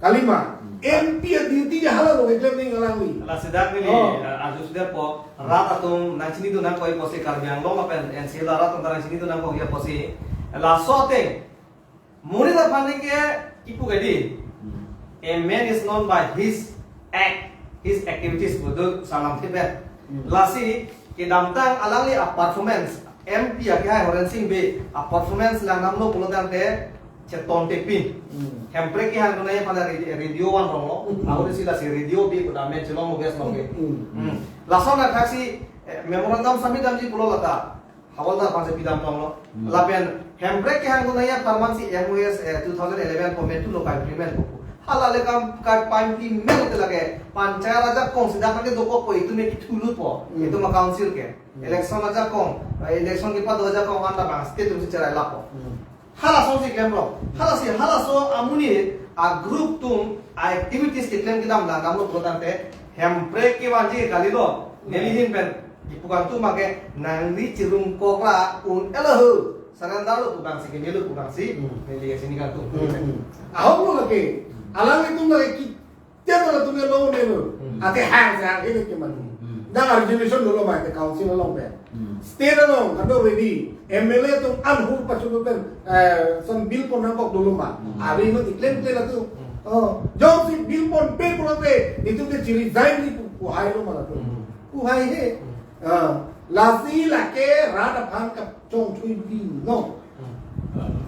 Kalima, M P a duty ke hala lo keklem ning alangli. La sida ke ni, Oh. eh, ajus de po, rat atum nangchinidun nangkok apotsi Karbi Anglong lapen N C la rat atum nangchinidun nangkok apotsi. Laso ateng, monit aphan ke kipu ke di. A man is known by his act, his activities, bodo salam thipet. Lasi kedamtang alangli a performance, M P akehai Horen Sing Bey a performance langnam lo pulo tangte cheton tepin. Hemprek kehang dunai aphan ra-, radio van rong lo. Ahut si lasi radio bi kuda men chelong mo gas long ke. Lason athaksi, eh, memorandum submit damji pulo lata. Havildar aphan si pidam tong lo. Lapen Hemprek kehang dunai apharman si M O S, eh, two thousand eleven po metu lo ka implement po. Hala le kam ka pa implement te lake. Panchayat ajakong sida kan ke dokok po itum ke kithulut po. Itum a council ke. Election ajakong, eh, election kepado ajakong anta bang state atum si cherai lapo. Halaso si klemlo. Halasi, halaso amonit a group atum a activities keklem kedam langnam lo pulo tangte Hemprek kevanji kali lo. Neli ahin pen kipu kangtung make nangli chirung kokra un-elo ho. Surrender lo pu bang si ke neli lo pu bang si. Neli ke sini kangtung. Ahok lo lake. Alanglitum lake ki Tiang latum ke lo ne lo. Ate hang se hang ini ke mati. Dak resolution dolo ma te council along pen. State along kado ready. M L A atum anhur pachu pen, eh, son bill pon nangkok dolo ma. Ari ma declare declare latum. Oh, jongsi bill ponpe pulote itum ke chi resign ni pu, pu hai lo ma latum. Pu hai he. Ah, lasi lake rat aphan kachongthui bill no.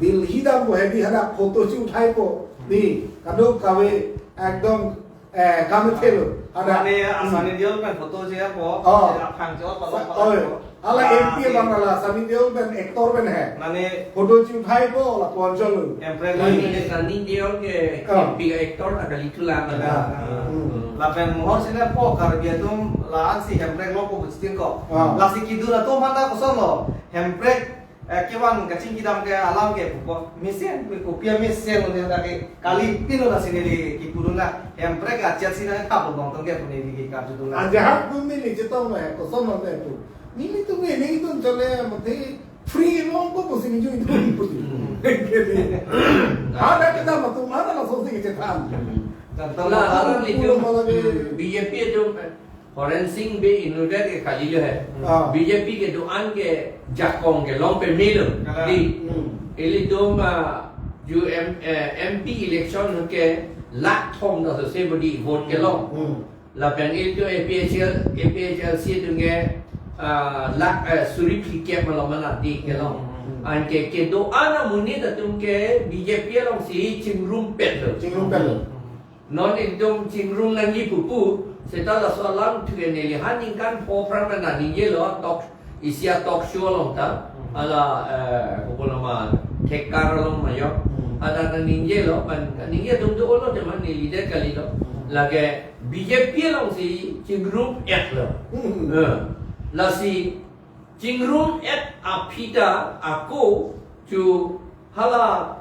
Bill hidam po hedi hadak photo si uthai po. Ni, kadok kave ekdom, eh, kame thelo. Hadak. Mane, ah, Sunny Deol pen photo si apo. Oh. Aphang si apo. Oi. Hala M P abang hala Sunny Deol pen actor pen he. Mane photo si uthai po la ponchol. Hemprek Sunny, Sunny Deol ke M P actor ada itu lah. Lapen mohor sini po Karbi atum la-an si Hemprek lo ko bustin ko. Lasi kidun atum mana kosong lo. Hemprek Eh, kevan kachingki dam ke alam ke pupo mesen, kopi amesen lo ne, dak ke kali pino na sini di kipuruna, hemprek achet sina thap lo bang tong ke puni di ke karju dun na. Ajahak dun neli chetong le, koson lo le pu. Nelitum ke, nelitum chole mati free long ko pusi ningje dun pusi. Hmm. Ke di. Ada kita matu mana langsung si kecethan. Hmm. Dan La, tahu alam pulo itu, malah di hmm, B J P itu, Horensing Bey inutvet ke kali lo he. Ah. B J P kedo-an ke jakong kelong peme lo. Kalang. Di. Hmm. Ilitum, ah, ju M, eh, M P election ke lakh thom ta sose bodi vote kelong. Hmm. Lapen ilitum A P H L, A P H L C atum ke, ah, lakh, eh, suri phlikep malom mana di kelong. Hmm. Anke kedo-an amonit atum ke B J P alongsi chingrumpet lo. Chingrumpet lo. Hmm. Non ekdom chingrum nangji pupu, seta laso alam thuke neli ha ningkan pho phrang nangji lo, talk, isi a talk show along ta, hmm, hala, eh, kopi nama, thekkar along ma yo, hmm, ada nangji lo, pan nangji atum do lo, teman neli det kali lo, hmm, lake B J P alongsi chingrum-et lo. Hmm. Eh, lasi chingrum-et aphi ta ako chu hala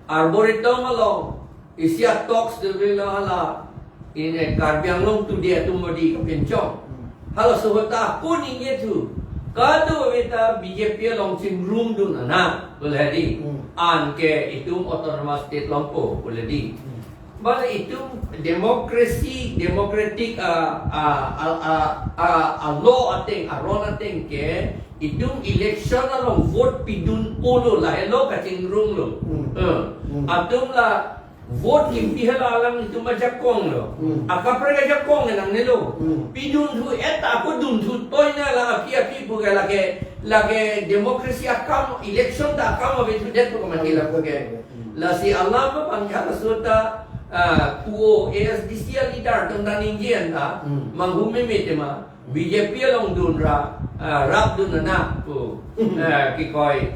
Arboretum along isi a talks de lo hala in, eh, Karbi Anglong Today atum bodi kapinchong. Hmm. Halaso ahut ta ako ningje thu, kadokave ta B J P along chingrum dun anak, pu le di. Hmm. Anke itum autonomous state longpo, pu le di. Hmm. Bang itum democracy, democratic, ah, ah, ah, ah, ah, ah, law ateng, aron ateng ke, itum election along vote pidun-o lo, lahelo kachingrum lo. Hmm. Eh, hmm, atum la vote kimpi helo alang itum ajakong lo. Hmm. Akaprek ajakong enangne lo. Hmm. Pidun thu-et ta ako dun thu toi na la aphi aphi pu ke lake, lake democracy akam, election ta akam ave thu det pu ke mati la pu ke. Hmm. Lasi alam abang ya laso ta, ah, pu o A S D C a leader atum ta ningje an ta, hmm, manghumeme tema, B J P along dun ra, ah, rap dun anak pu, hmm, eh, kikoi,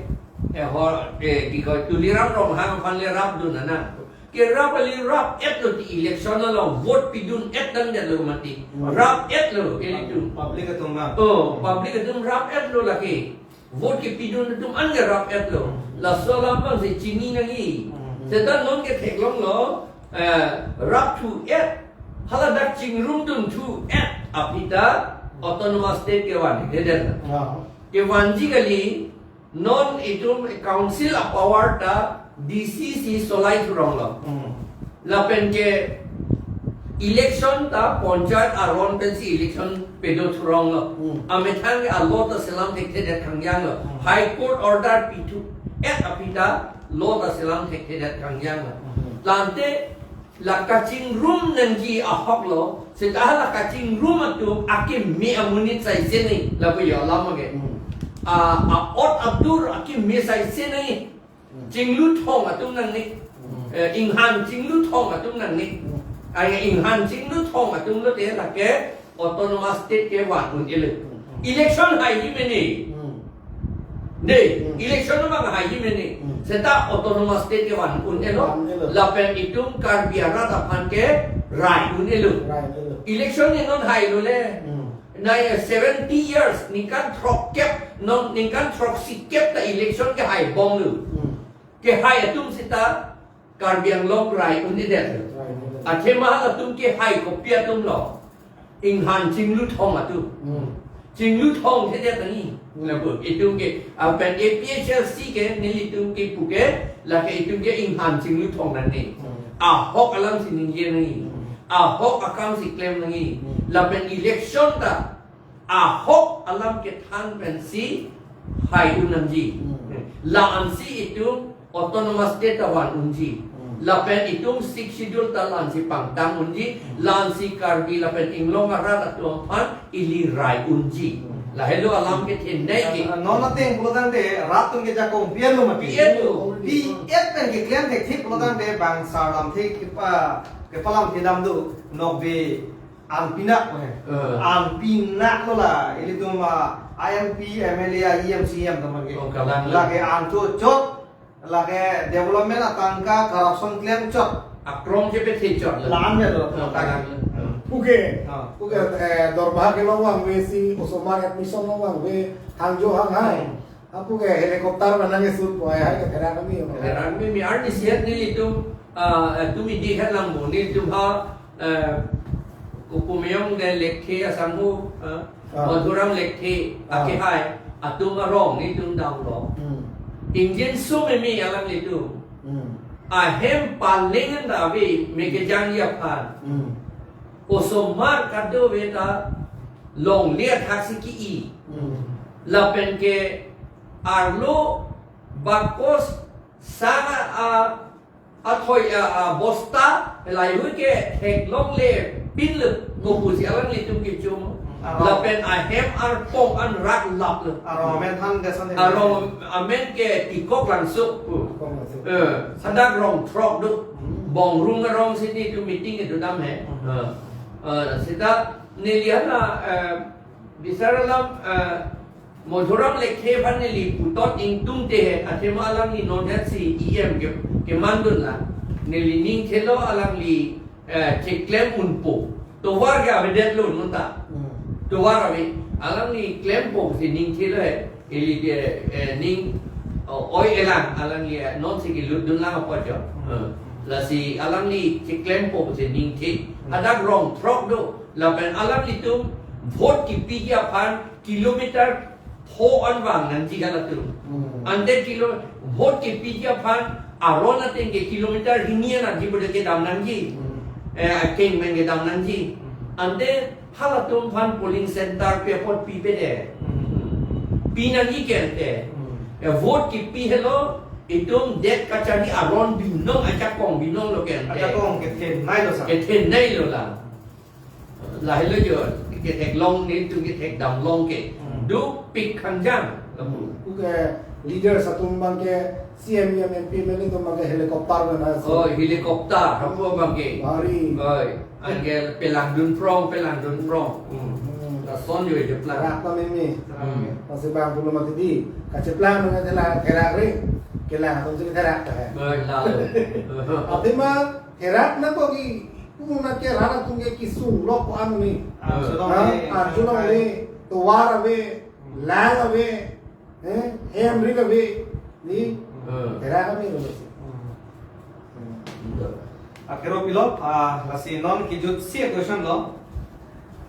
eh, hor, eh, kikoi Tuliram Ronghang aphan le rap dun anak pu. Ke rap ali rap-et lo ti election along vote pidun-et nangdet lo mati. Hmm. Rap-et lo, ilitum. Public atum ma. Oh, public atum rap-et lo lake. Vote kepidun atum an ke rap-et lo. Hmm. Laso alam abang si chini nangji. Hmm. Seta non ke theklong lo, eh, rap thu-et. Hala dak chingrum dun thu-et aphi ta autonomous state kevan, he det. Ya. Kevanji kali, non itum council a power ta D C si solai thurong lo. Hmm. Lapen ke election ta panchayat aron pensi election pedo thurong lo. Hmm. Amethang ke a-law ta selam thekthedet kangjang lo. Hmm. High Court order pi thu-et aphi ta law ta selam thekthedet kangjang lo. Hmm. Lante la kachingrum nangji ahok lo, seta la kachingrum atum akeme amonit saise nangji, lapu yo alam ke. Hmm. A, a-ot adur akeme saise nangji. Hmm. Chingluthong atum nangne. Hmm. Eh, inghan chingluthong atum nangne. Hmm. Ai inghan chingluthong atum lote lake autonomous state kevan un-elo. Hmm. Election haiji mene. Hmm. De, hmm, election abang haiji mene. Hmm. Seta autonomous state kevan un-elo. Van-elo. Lapen itum Karbi arat aphan ke rai un-elo. Rai un-elo. Election ni non hailo le. Hmm. Nai seventy years, ningkan throkkep, non ningkan throksikep ta election kehai bom lo. Hmm. Kehai atum seta Karbi Anglong rai un-edet lo. Rai un-edet. Athema halatum kehai kopi atum lo. Inghan chingluthong atum. Hmm. Chingluthong thedet nangji. Hmm. Lapu itum ke, ah, pen A P H L C ke, nelitum kepu ke, lake itum ke inghan chingluthong nangne. Hmm. Ahok alam si ningje nangji. Hmm. Ahok akam si klem nangji. Hmm. Lapen election ta ahok alam kethan pensi hai un nangji. Hmm. La-ansi itum autonomous state ta van unji. Hmm. Lapen itum Sixth Schedule ta la-ansi pangtang unji. Hmm. La-ansi Karbi lapen Inglong arat atum aphan ili rai unji. Hmm. Lahelo alam kethenei ke. Ah, non ateng pulotangte rat atum ke jakong pi-et lo mati. Pi-et lo. Pi-et pen keklem thekthik pulotangte bang sarlamthe kepa, kepalamthe dam do, nokbe an pinak ko he. Eh. An pinak lo la, ilitum, ah, I M P, M L A, E M, C E M teman ke. Oh, kalang. Lake an chot chot, lake development atangka, corruption klem chot. Akrong ke pe the chot la. La-an ya lo. Oh, kalang. Hmm. Puke. Ah. Puke, eh, Dorbha kelong vangve si, osomar admission long vangve, hangjo hanghai. Hmm. Apu ke helicopter mana nge sun po ya ke therak kami. Therak kami mi arnisi nelitum, ah, eh, tumi di kan lang bo nelitum ha, eh, Kupumeyong de Lekthe asangho, eh, Ah. Madhuram Lekthe, Ah. akehai atum arong nelitum damlo. Hmm. Ingjinso meme alanglitum. Hmm. Ahem paleng an ave me kejangji aphan. Hmm. Osomar kadokave ta longle athak si ke-i. Hmm. Lapen ke arlo bakos sang a, athoi a, a bosta laheihui ke theklongle pinlo, kopusi alanglitum kechum. Arong. Lapen ahem arpong an rak laplo. Arong amen than desan. Arong amen ke Tikok Langso. Tikok Langso. Eh, hadak rong throk do. Hmm. Bongrung arong si nelitum meeting kedo dam he. Hmm. Eh, eh, seta neli hana, eh, bisar alam, eh, Madhuram Lekthe aphan neli puthot ingtungte he, athema alangli non het si E M ke, kemandun la. Neli ning thelo alangli, eh, cheklem unpo. Tovar ke avedetlo non ta. Hmm. Tovar ave, alangli klempo si ning thelo he. Ili ke, eh, ning, oh, oi elang alangli, eh, non si kelutdun lang apot jo. Hmm. Eh, lasi alangli cheklempo si ning the. Hmm. Hadak rong throk do. Lapen alanglitum vote kepiji aphan kilometer pho an vang nangji halatum. Hmm. Ante kilo vote kepiji aphan aron ateng ke kilometer hini an arji bode kedam nangji. Hmm. Eh, akeng pen kedam nangji. Hmm. Ante halatum aphan polling center pi apot pipe de. Hmm. Pi nangji ke ante. Hmm. Eh, vote kepi helo, itum det kachari aron binong, ajakong binong lo ke ante. Ajakong kethenei lo sa. Kethenei lo la. Lahelo jo, ketheklong nelitum kethek damlong ke. Hmm. Dopik khangjang. Hmm. Oke, leaders atum abang ke C M, E M, M P, M L A atum abang ke helicopter mana si. Oh, helicopter, hapu abang ke. Bari. Oi, anke pelangdun prong, pelangdun prong. Hmm. Hmm. Lason jo je plan. Therak ta meme. Hmm. Masi bang pulo mati di. Kacheplang nang therak, therak ri. Kelang atum si therak ta he. Oi, lalu. Athema therak nangkok i, pu nang ke rat atum ke kesung lok ko-an ni. Ah, eh. Arjulong Ah, ni. Arjulong ni, tovar ave, lang ave, eh, hem ring ave, ni, Eh. therak kami lo si. Hmm. Hmm. Akhero pilo, ah, lasi non kejut si question lo.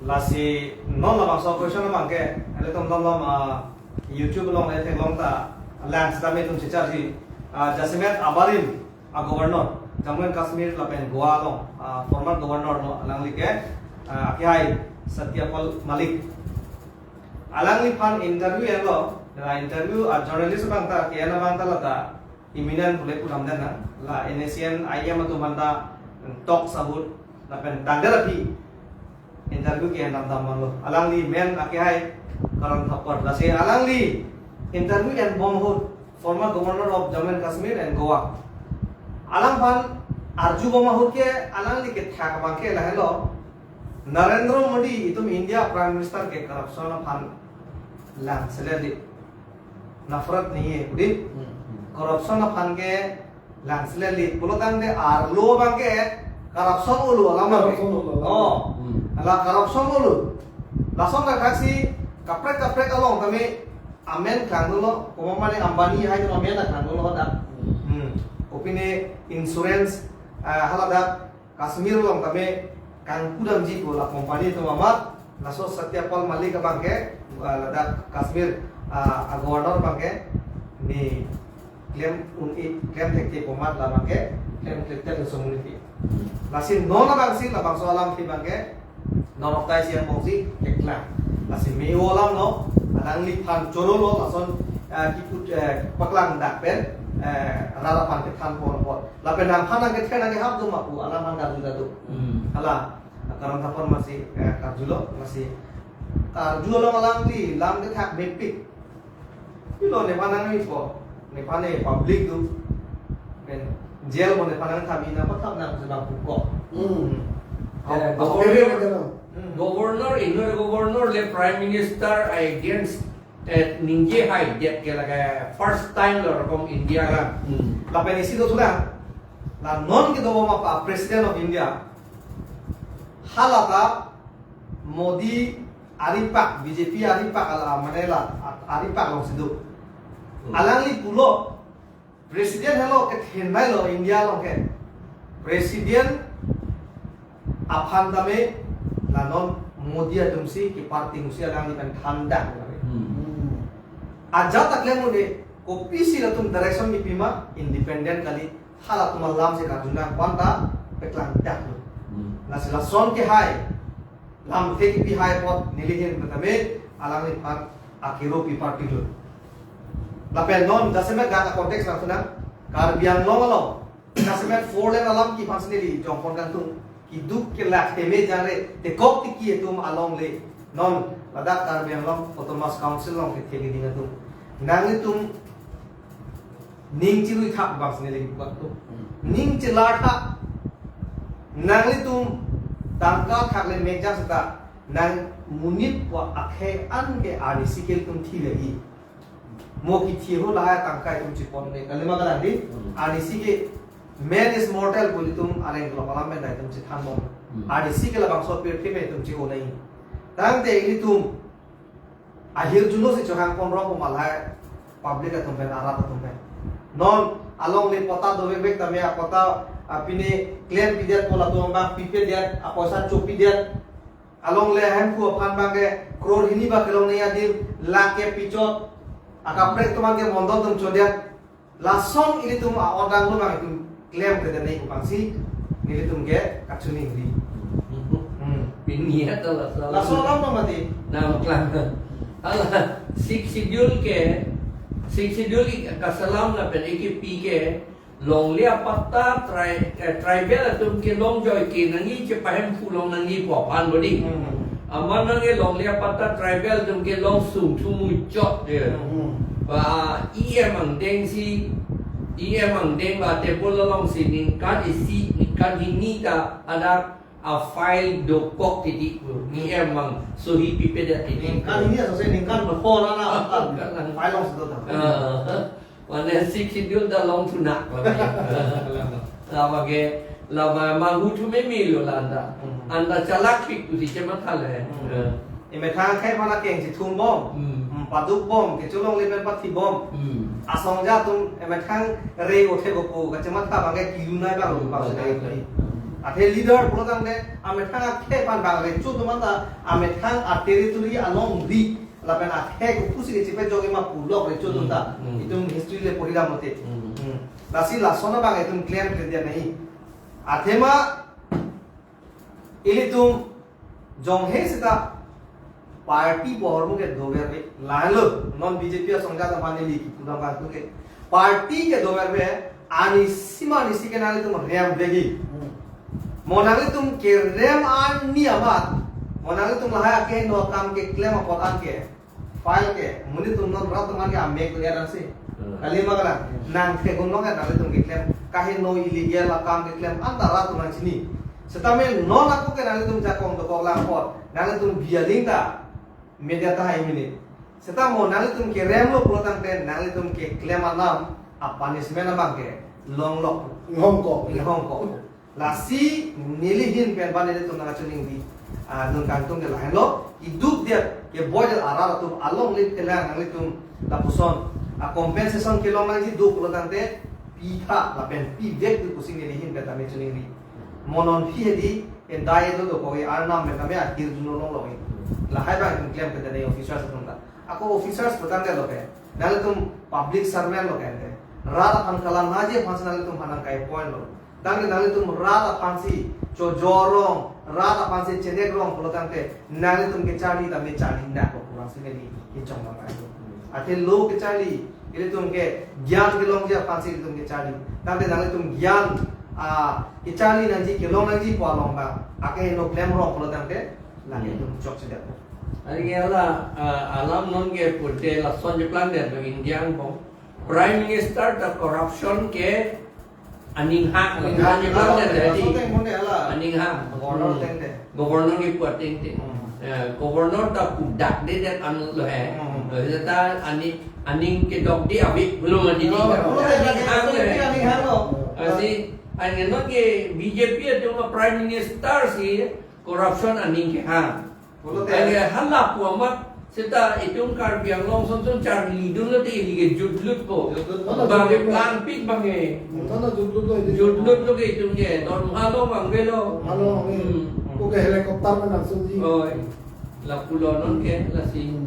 Lasi non labangso question abang ke, ilitum dam dam, ah, YouTube along le theklong ta, lang sitame itum checharji, ah, jasemet abarim a governor, Jammu and Kashmir lapen Goa along, ah, former governor lo alangli ke, ah, akehai Satyapal Malik. Alangliphan interview enlo, la interview a journalist abang ta, ke-en abang ta lata, imminent pule pu damde na, la N S C N I M atum aphan ta talks ahut, lapen tanggal aphi interview ke-en dam dam manlo. Alangli men akehai Karan Thapar. Lasi alangli interview enbom ahut former governor of Jammu and Kashmir and Goa. Alangphan arjubom ahut ke alangli kethak abang ke lahelo. Narendra Modi itum India Prime Minister ke corruption aphan lang selerli. Nafrat nahi hai, pudin. Hmm. Corruption aphan ke lang selerli. Pulo tangte arlo abang ke corruption olo alam abang ke. Corruption olo alam. Oh. Hmm. Ala corruption olo. Lason ta kaksi kaprek kaprek along tame amen kangdolo. Komat mane Ambani hai amen kangdolo dak. Hmm. Hmm. Kopine insurance, ah, haladak Kashmir along tame kangkudamji ko la company atum amat, laso Satyapal Malik abang ke, ah, ladak Kashmir, ah, a governor abang ke, ne klem un-e, klem thekthe komat labang ke, klem klem tet laso muni pi. Lasi non abang si labangso alam si abang ke, non oktai si angbong si keklang. Lasi me-o alam lo, alangliphan choro lo, lason, ah, kiput, eh, paklang dak pen, eh, rat aphan kethan pon pon. Lapen nangphan nangkethan nangkehap do ma pu, alangphan karju ta do. Hmm. Hala, Karan Thapar masi, eh, karjulo, masi. Karju along alangli lam kethak mepik. Pilo nephan nangmi ko, nephan ne public do. Pen jail mo nephan nangthami na pathap nang sedang pukok. Hmm. Hmm. Eh, Oh, governor, okay, okay, okay. Hmm. Governor, inner governor le prime minister against, eh, ningje hai det ke lage first time lo rokom India la. Hmm. Lapen isi do sudah. La non kedo ma pa President of India. Halata Modi aripak, B J P aripak ala mane la aripak along si do. Alangli pulo, President henlo kethenei lo India along ke. President aphan tame la non Modi atumsi ke party musi alangli pen thandak. Hmm. Ajat ta klem un-e, kopisi latum direction kipi ma, independent kali, halatum alamsi karjuna pon ta peklangdak lo. Hmm. Lasi lason ke hai, lamthe kipi hai apot nelihin tame alangliphan akero pi party lo. Lapen non jasemet dak context nang sunang, Karbi Anglong along jasemet four lane alam kiphan si neli jongpon kangtung, kiduk kelak teme jare tekok tiki atum along le. Non ladak Karbi Anglong Autonomous Council along kethe keding atum, nanglitum ning chirui thak bang si neli bak tu. Hmm. Ning chelar thak. Nanglitum tangka thak le mekja seta nang monit pu akhei an ke arnisi ke ilitum thi le-i. Mo kithi ho lahai tangka itum chepon le. Kalima kalang di? Hmm. Arnisi ke man is mortal pu ilitum areng kelok alam pen itum chethan bom. Hmm. Arnisi ke labangso apirthe pen itum che-o nai. Tangte ilitum ahirjuno si chohang pon rong pu ma lahai public atum pen, arat atum pen. Non alongle patta dovek vek tame apatta apine klem pidet pu latum abang pipedet, apoisa chopidet. Alongle hemphu aphan abang ke crore hini ba kelong nangji adim lakh ke pichot. Akaprek atum abang ke mondol atum chodet. Lason ilitum a-odang lo abang itum klem kede nai pu bangsi nelitum ke kachiningri. Hmm. Pini ya ta lason. Lason alam lo mati. Nangklang. Hala Sixth Schedule ke, Sixth Schedule ik-, kaselam lapen ikipi ke longle apatta tri-, eh, tribal atum kelong joike nangji, chepahemphu long nangji pu aphan bodi. Hmm. Amat nangke longle apatta tribal atum kelong sungthu muchot de. Hmm. Ba E M angdeng si, E M angdeng ba table along si ningkan isi, ningkan hini ta ada a-file dokok titi pu. E M mang sohi pipedet titi. Ningkan hini asose ningkan dohor ana, ah, kan, kan. File along si do ta. Ah. Mane Sixth Schedule ta longthu nak lagi. Labangke, laba manghu thu meme lo la anta. Hmm. Anta chalak pik pusi chematha le. Hmm. Eh. Emethang akhei aphan akeng chethum bom. Hmm. Hmm, paduk bom, kecholongle pen pathi bom. Hmm. Asongja atum emethang re othe gopo, kachematha abangke kilu nai bang lo, hmm, bang lo. Hmm. Athe leader pulo tangte, amethang akhei aphan bang recho atum anta, amethang a-territory along ri lapen akhei kopusi kechepajok-i ma pu lok recho atum ta. Hmm, hmm. Itum history le pori dam mati. Hmm. Hmm. Lasi lason abang itum klem kede nai. Athema ilitum jonghe seta party pu ahormu ke doverve, la-an lo. Non B J P asongja atum aphan neli kipu dam kangtung ke, party ke doverve, arnisi ma arnisi ke nanglitum rem vekji. Hmm. Mo nanglitum kerem arni amat, mo nanglitum lahai akeheno akam keklem apot anke, file ke, monit atum non rat atum anke amek do ya nang si. Hmm. Kalima kalang, nangtheklong ya nanglitum keklem, kaheno illegal akam keklem anta rat atum nangchini. Setame non ako ke nanglitum jakong dokok lang apot, nanglitum bi aling ta media tahai mini. Seta mo nanglitum kerem lo pulo tangte, nanglitum keklem alam a-punishment abangke longlok. Inghongkok. Inghongkok. Lasi nelihin pen ba nelitum nangkachiningri, ah, dun kangtung ke lahenlo, kiduk dia, keboi dia arat atum alongle phelang nanglitum lapuson a-compensation kelong nangji do pulo tangte, pitha lapen pivek do pusi nelihin pen tame chiningri. Mo non phi hedi, en dai do do koi arnam pen tame ahirjuno longlok-i. Lahai abang itum klem kede nai officers atum ta. Ako officers pu tangte lo ke, nanglitum public servant lo ke ante. Rat aphan kalang naji aphansi nanglitum aphan nangkai appoint lo. Tangte nanglitum rat aphansi chojor rong, rat aphansi chenek rong pulo tangte, nanglitum kecharli tame charli nak lo pu bangsi neli kechong nang kai. Athe lo kecharli, ilitum ke gyan kelongji aphansi ilitum kecharli. Tangte nanglitum gyan, ah, kecharli nangji kelong nangji pu along abang akeheno klem rong pulo tangte, lake, hmm, itum chokchedet. Ari ke hala, ah, alam non ke pute lason cheplang det lo India angbong. Prime Minister ta corruption ke aning hang, aning hang, aning hang, aning hang. Aning hang. Governor, hmm, ateng te. Governor kipu ateng te. Hmm. Eh, governor ta pudak de det an lo he. Hmm. Eh, ta aning, aning kedok di abik belum mati di. Oh, aning hang lo he. Aning hang lo. Asi, aning non ke B J P atum a-Prime Minister si corruption aning kehang. Pulote. Aning hala pu amat Seta itum Karbi Anglong ason ason charlidunlo te ili ke jutlutpo. Jutlutpo. Bang ke jutlutpo. Plangpik bang ke. Tono jutlutlo ili. Jutlutlo ke itum ke. Dormoha long vangvelo. Dormoha long vangve. Hmm. Ko ke helicopter ma nangsoji. Oi. Lapulo non ke lasi. Hmm.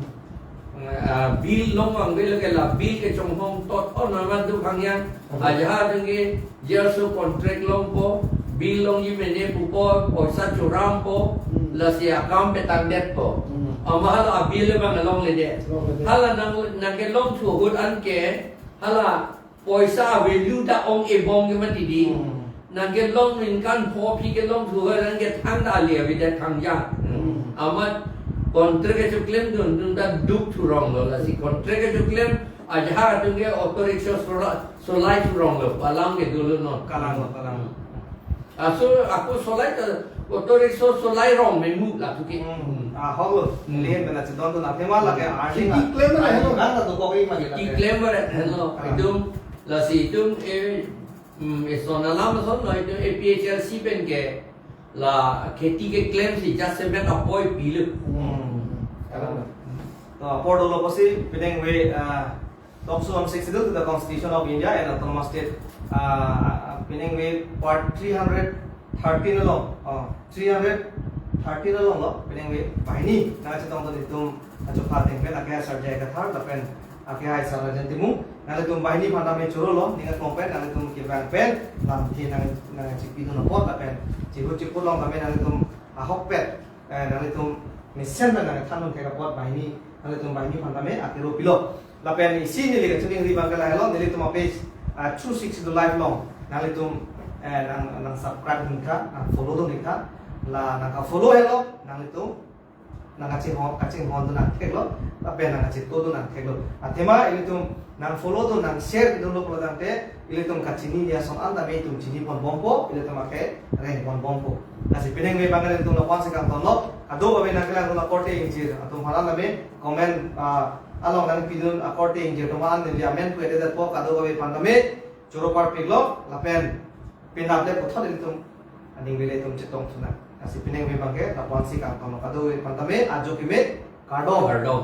Ah, bill long vangvelo ke la bill kechonghong tot on amat tu hangya. Hmm. Ajahak atum ke J R C contract longpo, bill longji mene pupo, poisa churampo, Hmm. lasi akam petangdetpo. Hmm. Amat a bill le bang longledet. Longledet. Hala nang, nangkelong thu ahut anke, hala poisa value ta ong-e bom ke mati di. Hmm. Nangkelong ningkan pho aphi kelong thu ahut anke thangta ali avedet thangja. Hmm. Amat contract kechoklemdun, dun ta duk thuronglo, lasi contract kechoklem, ajahak atum ke auto rickshaw sola-, solai thuronglo, palam ke dolo non. Kalanglo, kalang. Laso ako solai ta, auto rickshaw solai rong memu la tuke. Hmm. Ah, holo. Hmm. Lihen bela chedon tu na thema lake Hmm. earning Kheti a-, klem na earning helo. Kan na tu kokri ma Kheti kita. Klem na helo. Kalang. Itum, lasi itum, eh, hmm, eson alam asonlo, itum A P H L C pen ke, la kheti keklemsi jasemet apoi pilo. Hmm. Kalang. To, apor dolo pusi, pineng ve, ah, Talk show on Sixth Schedule to the Constitution of India and Autonomous State, ah, ah, pineng ve part three hundred thirteen along, ah, three hundred thirteen alonglo, pineng ve banghini nangchetongdun itum achokha ateng pen, ake Sar J I Kathar lapen ake hai Sar Rajen Timung, nanglitum banghini aphan tame chorolo, ning aklong pen nanglitum kevang pen lamthe nang, nangchipidun apot lapen chihut chipulong tame nanglitum ahokpet, eh, nanglitum mesen pen nangthandun thek apot banghini, nanglitum banghini aphan tame akero pilo. Lapen isi neli kachiningri abang ke lahelo, nelitum a-page, ah, True Sixth Schedule Live along nanglitum, eh, nang, nang subscribe dun tha, nang follow dun tha. La nangka-follow helo, nanglitum nangkachinghon, kachinghondun nangtheklo, lapen nangkachetodun nangtheklo. Athema ilitum nang-follow dun, nang-share dunlo pulo tangte, ilitum kachinine ason an tame itum chiniponbompo, ilitum ake rengponbompo. Lasi pineng ve abang ke ilitum lapu-ansi kangtonlo, kadokave nangkelangdun akorte ingjir atum aphan tame, comment, ah, along nangpidun akorte ingjir atum aphan neli amen pu-edetpo, kadokave aphan tame choro parpiklo, lapen penap le puthot ilitum aning ve ilitum chetong thunang. Lasi pineng ve abang ke lapu-ansi kangtonlo, kadokave aphan tame ajo kimi kardom. Kardom.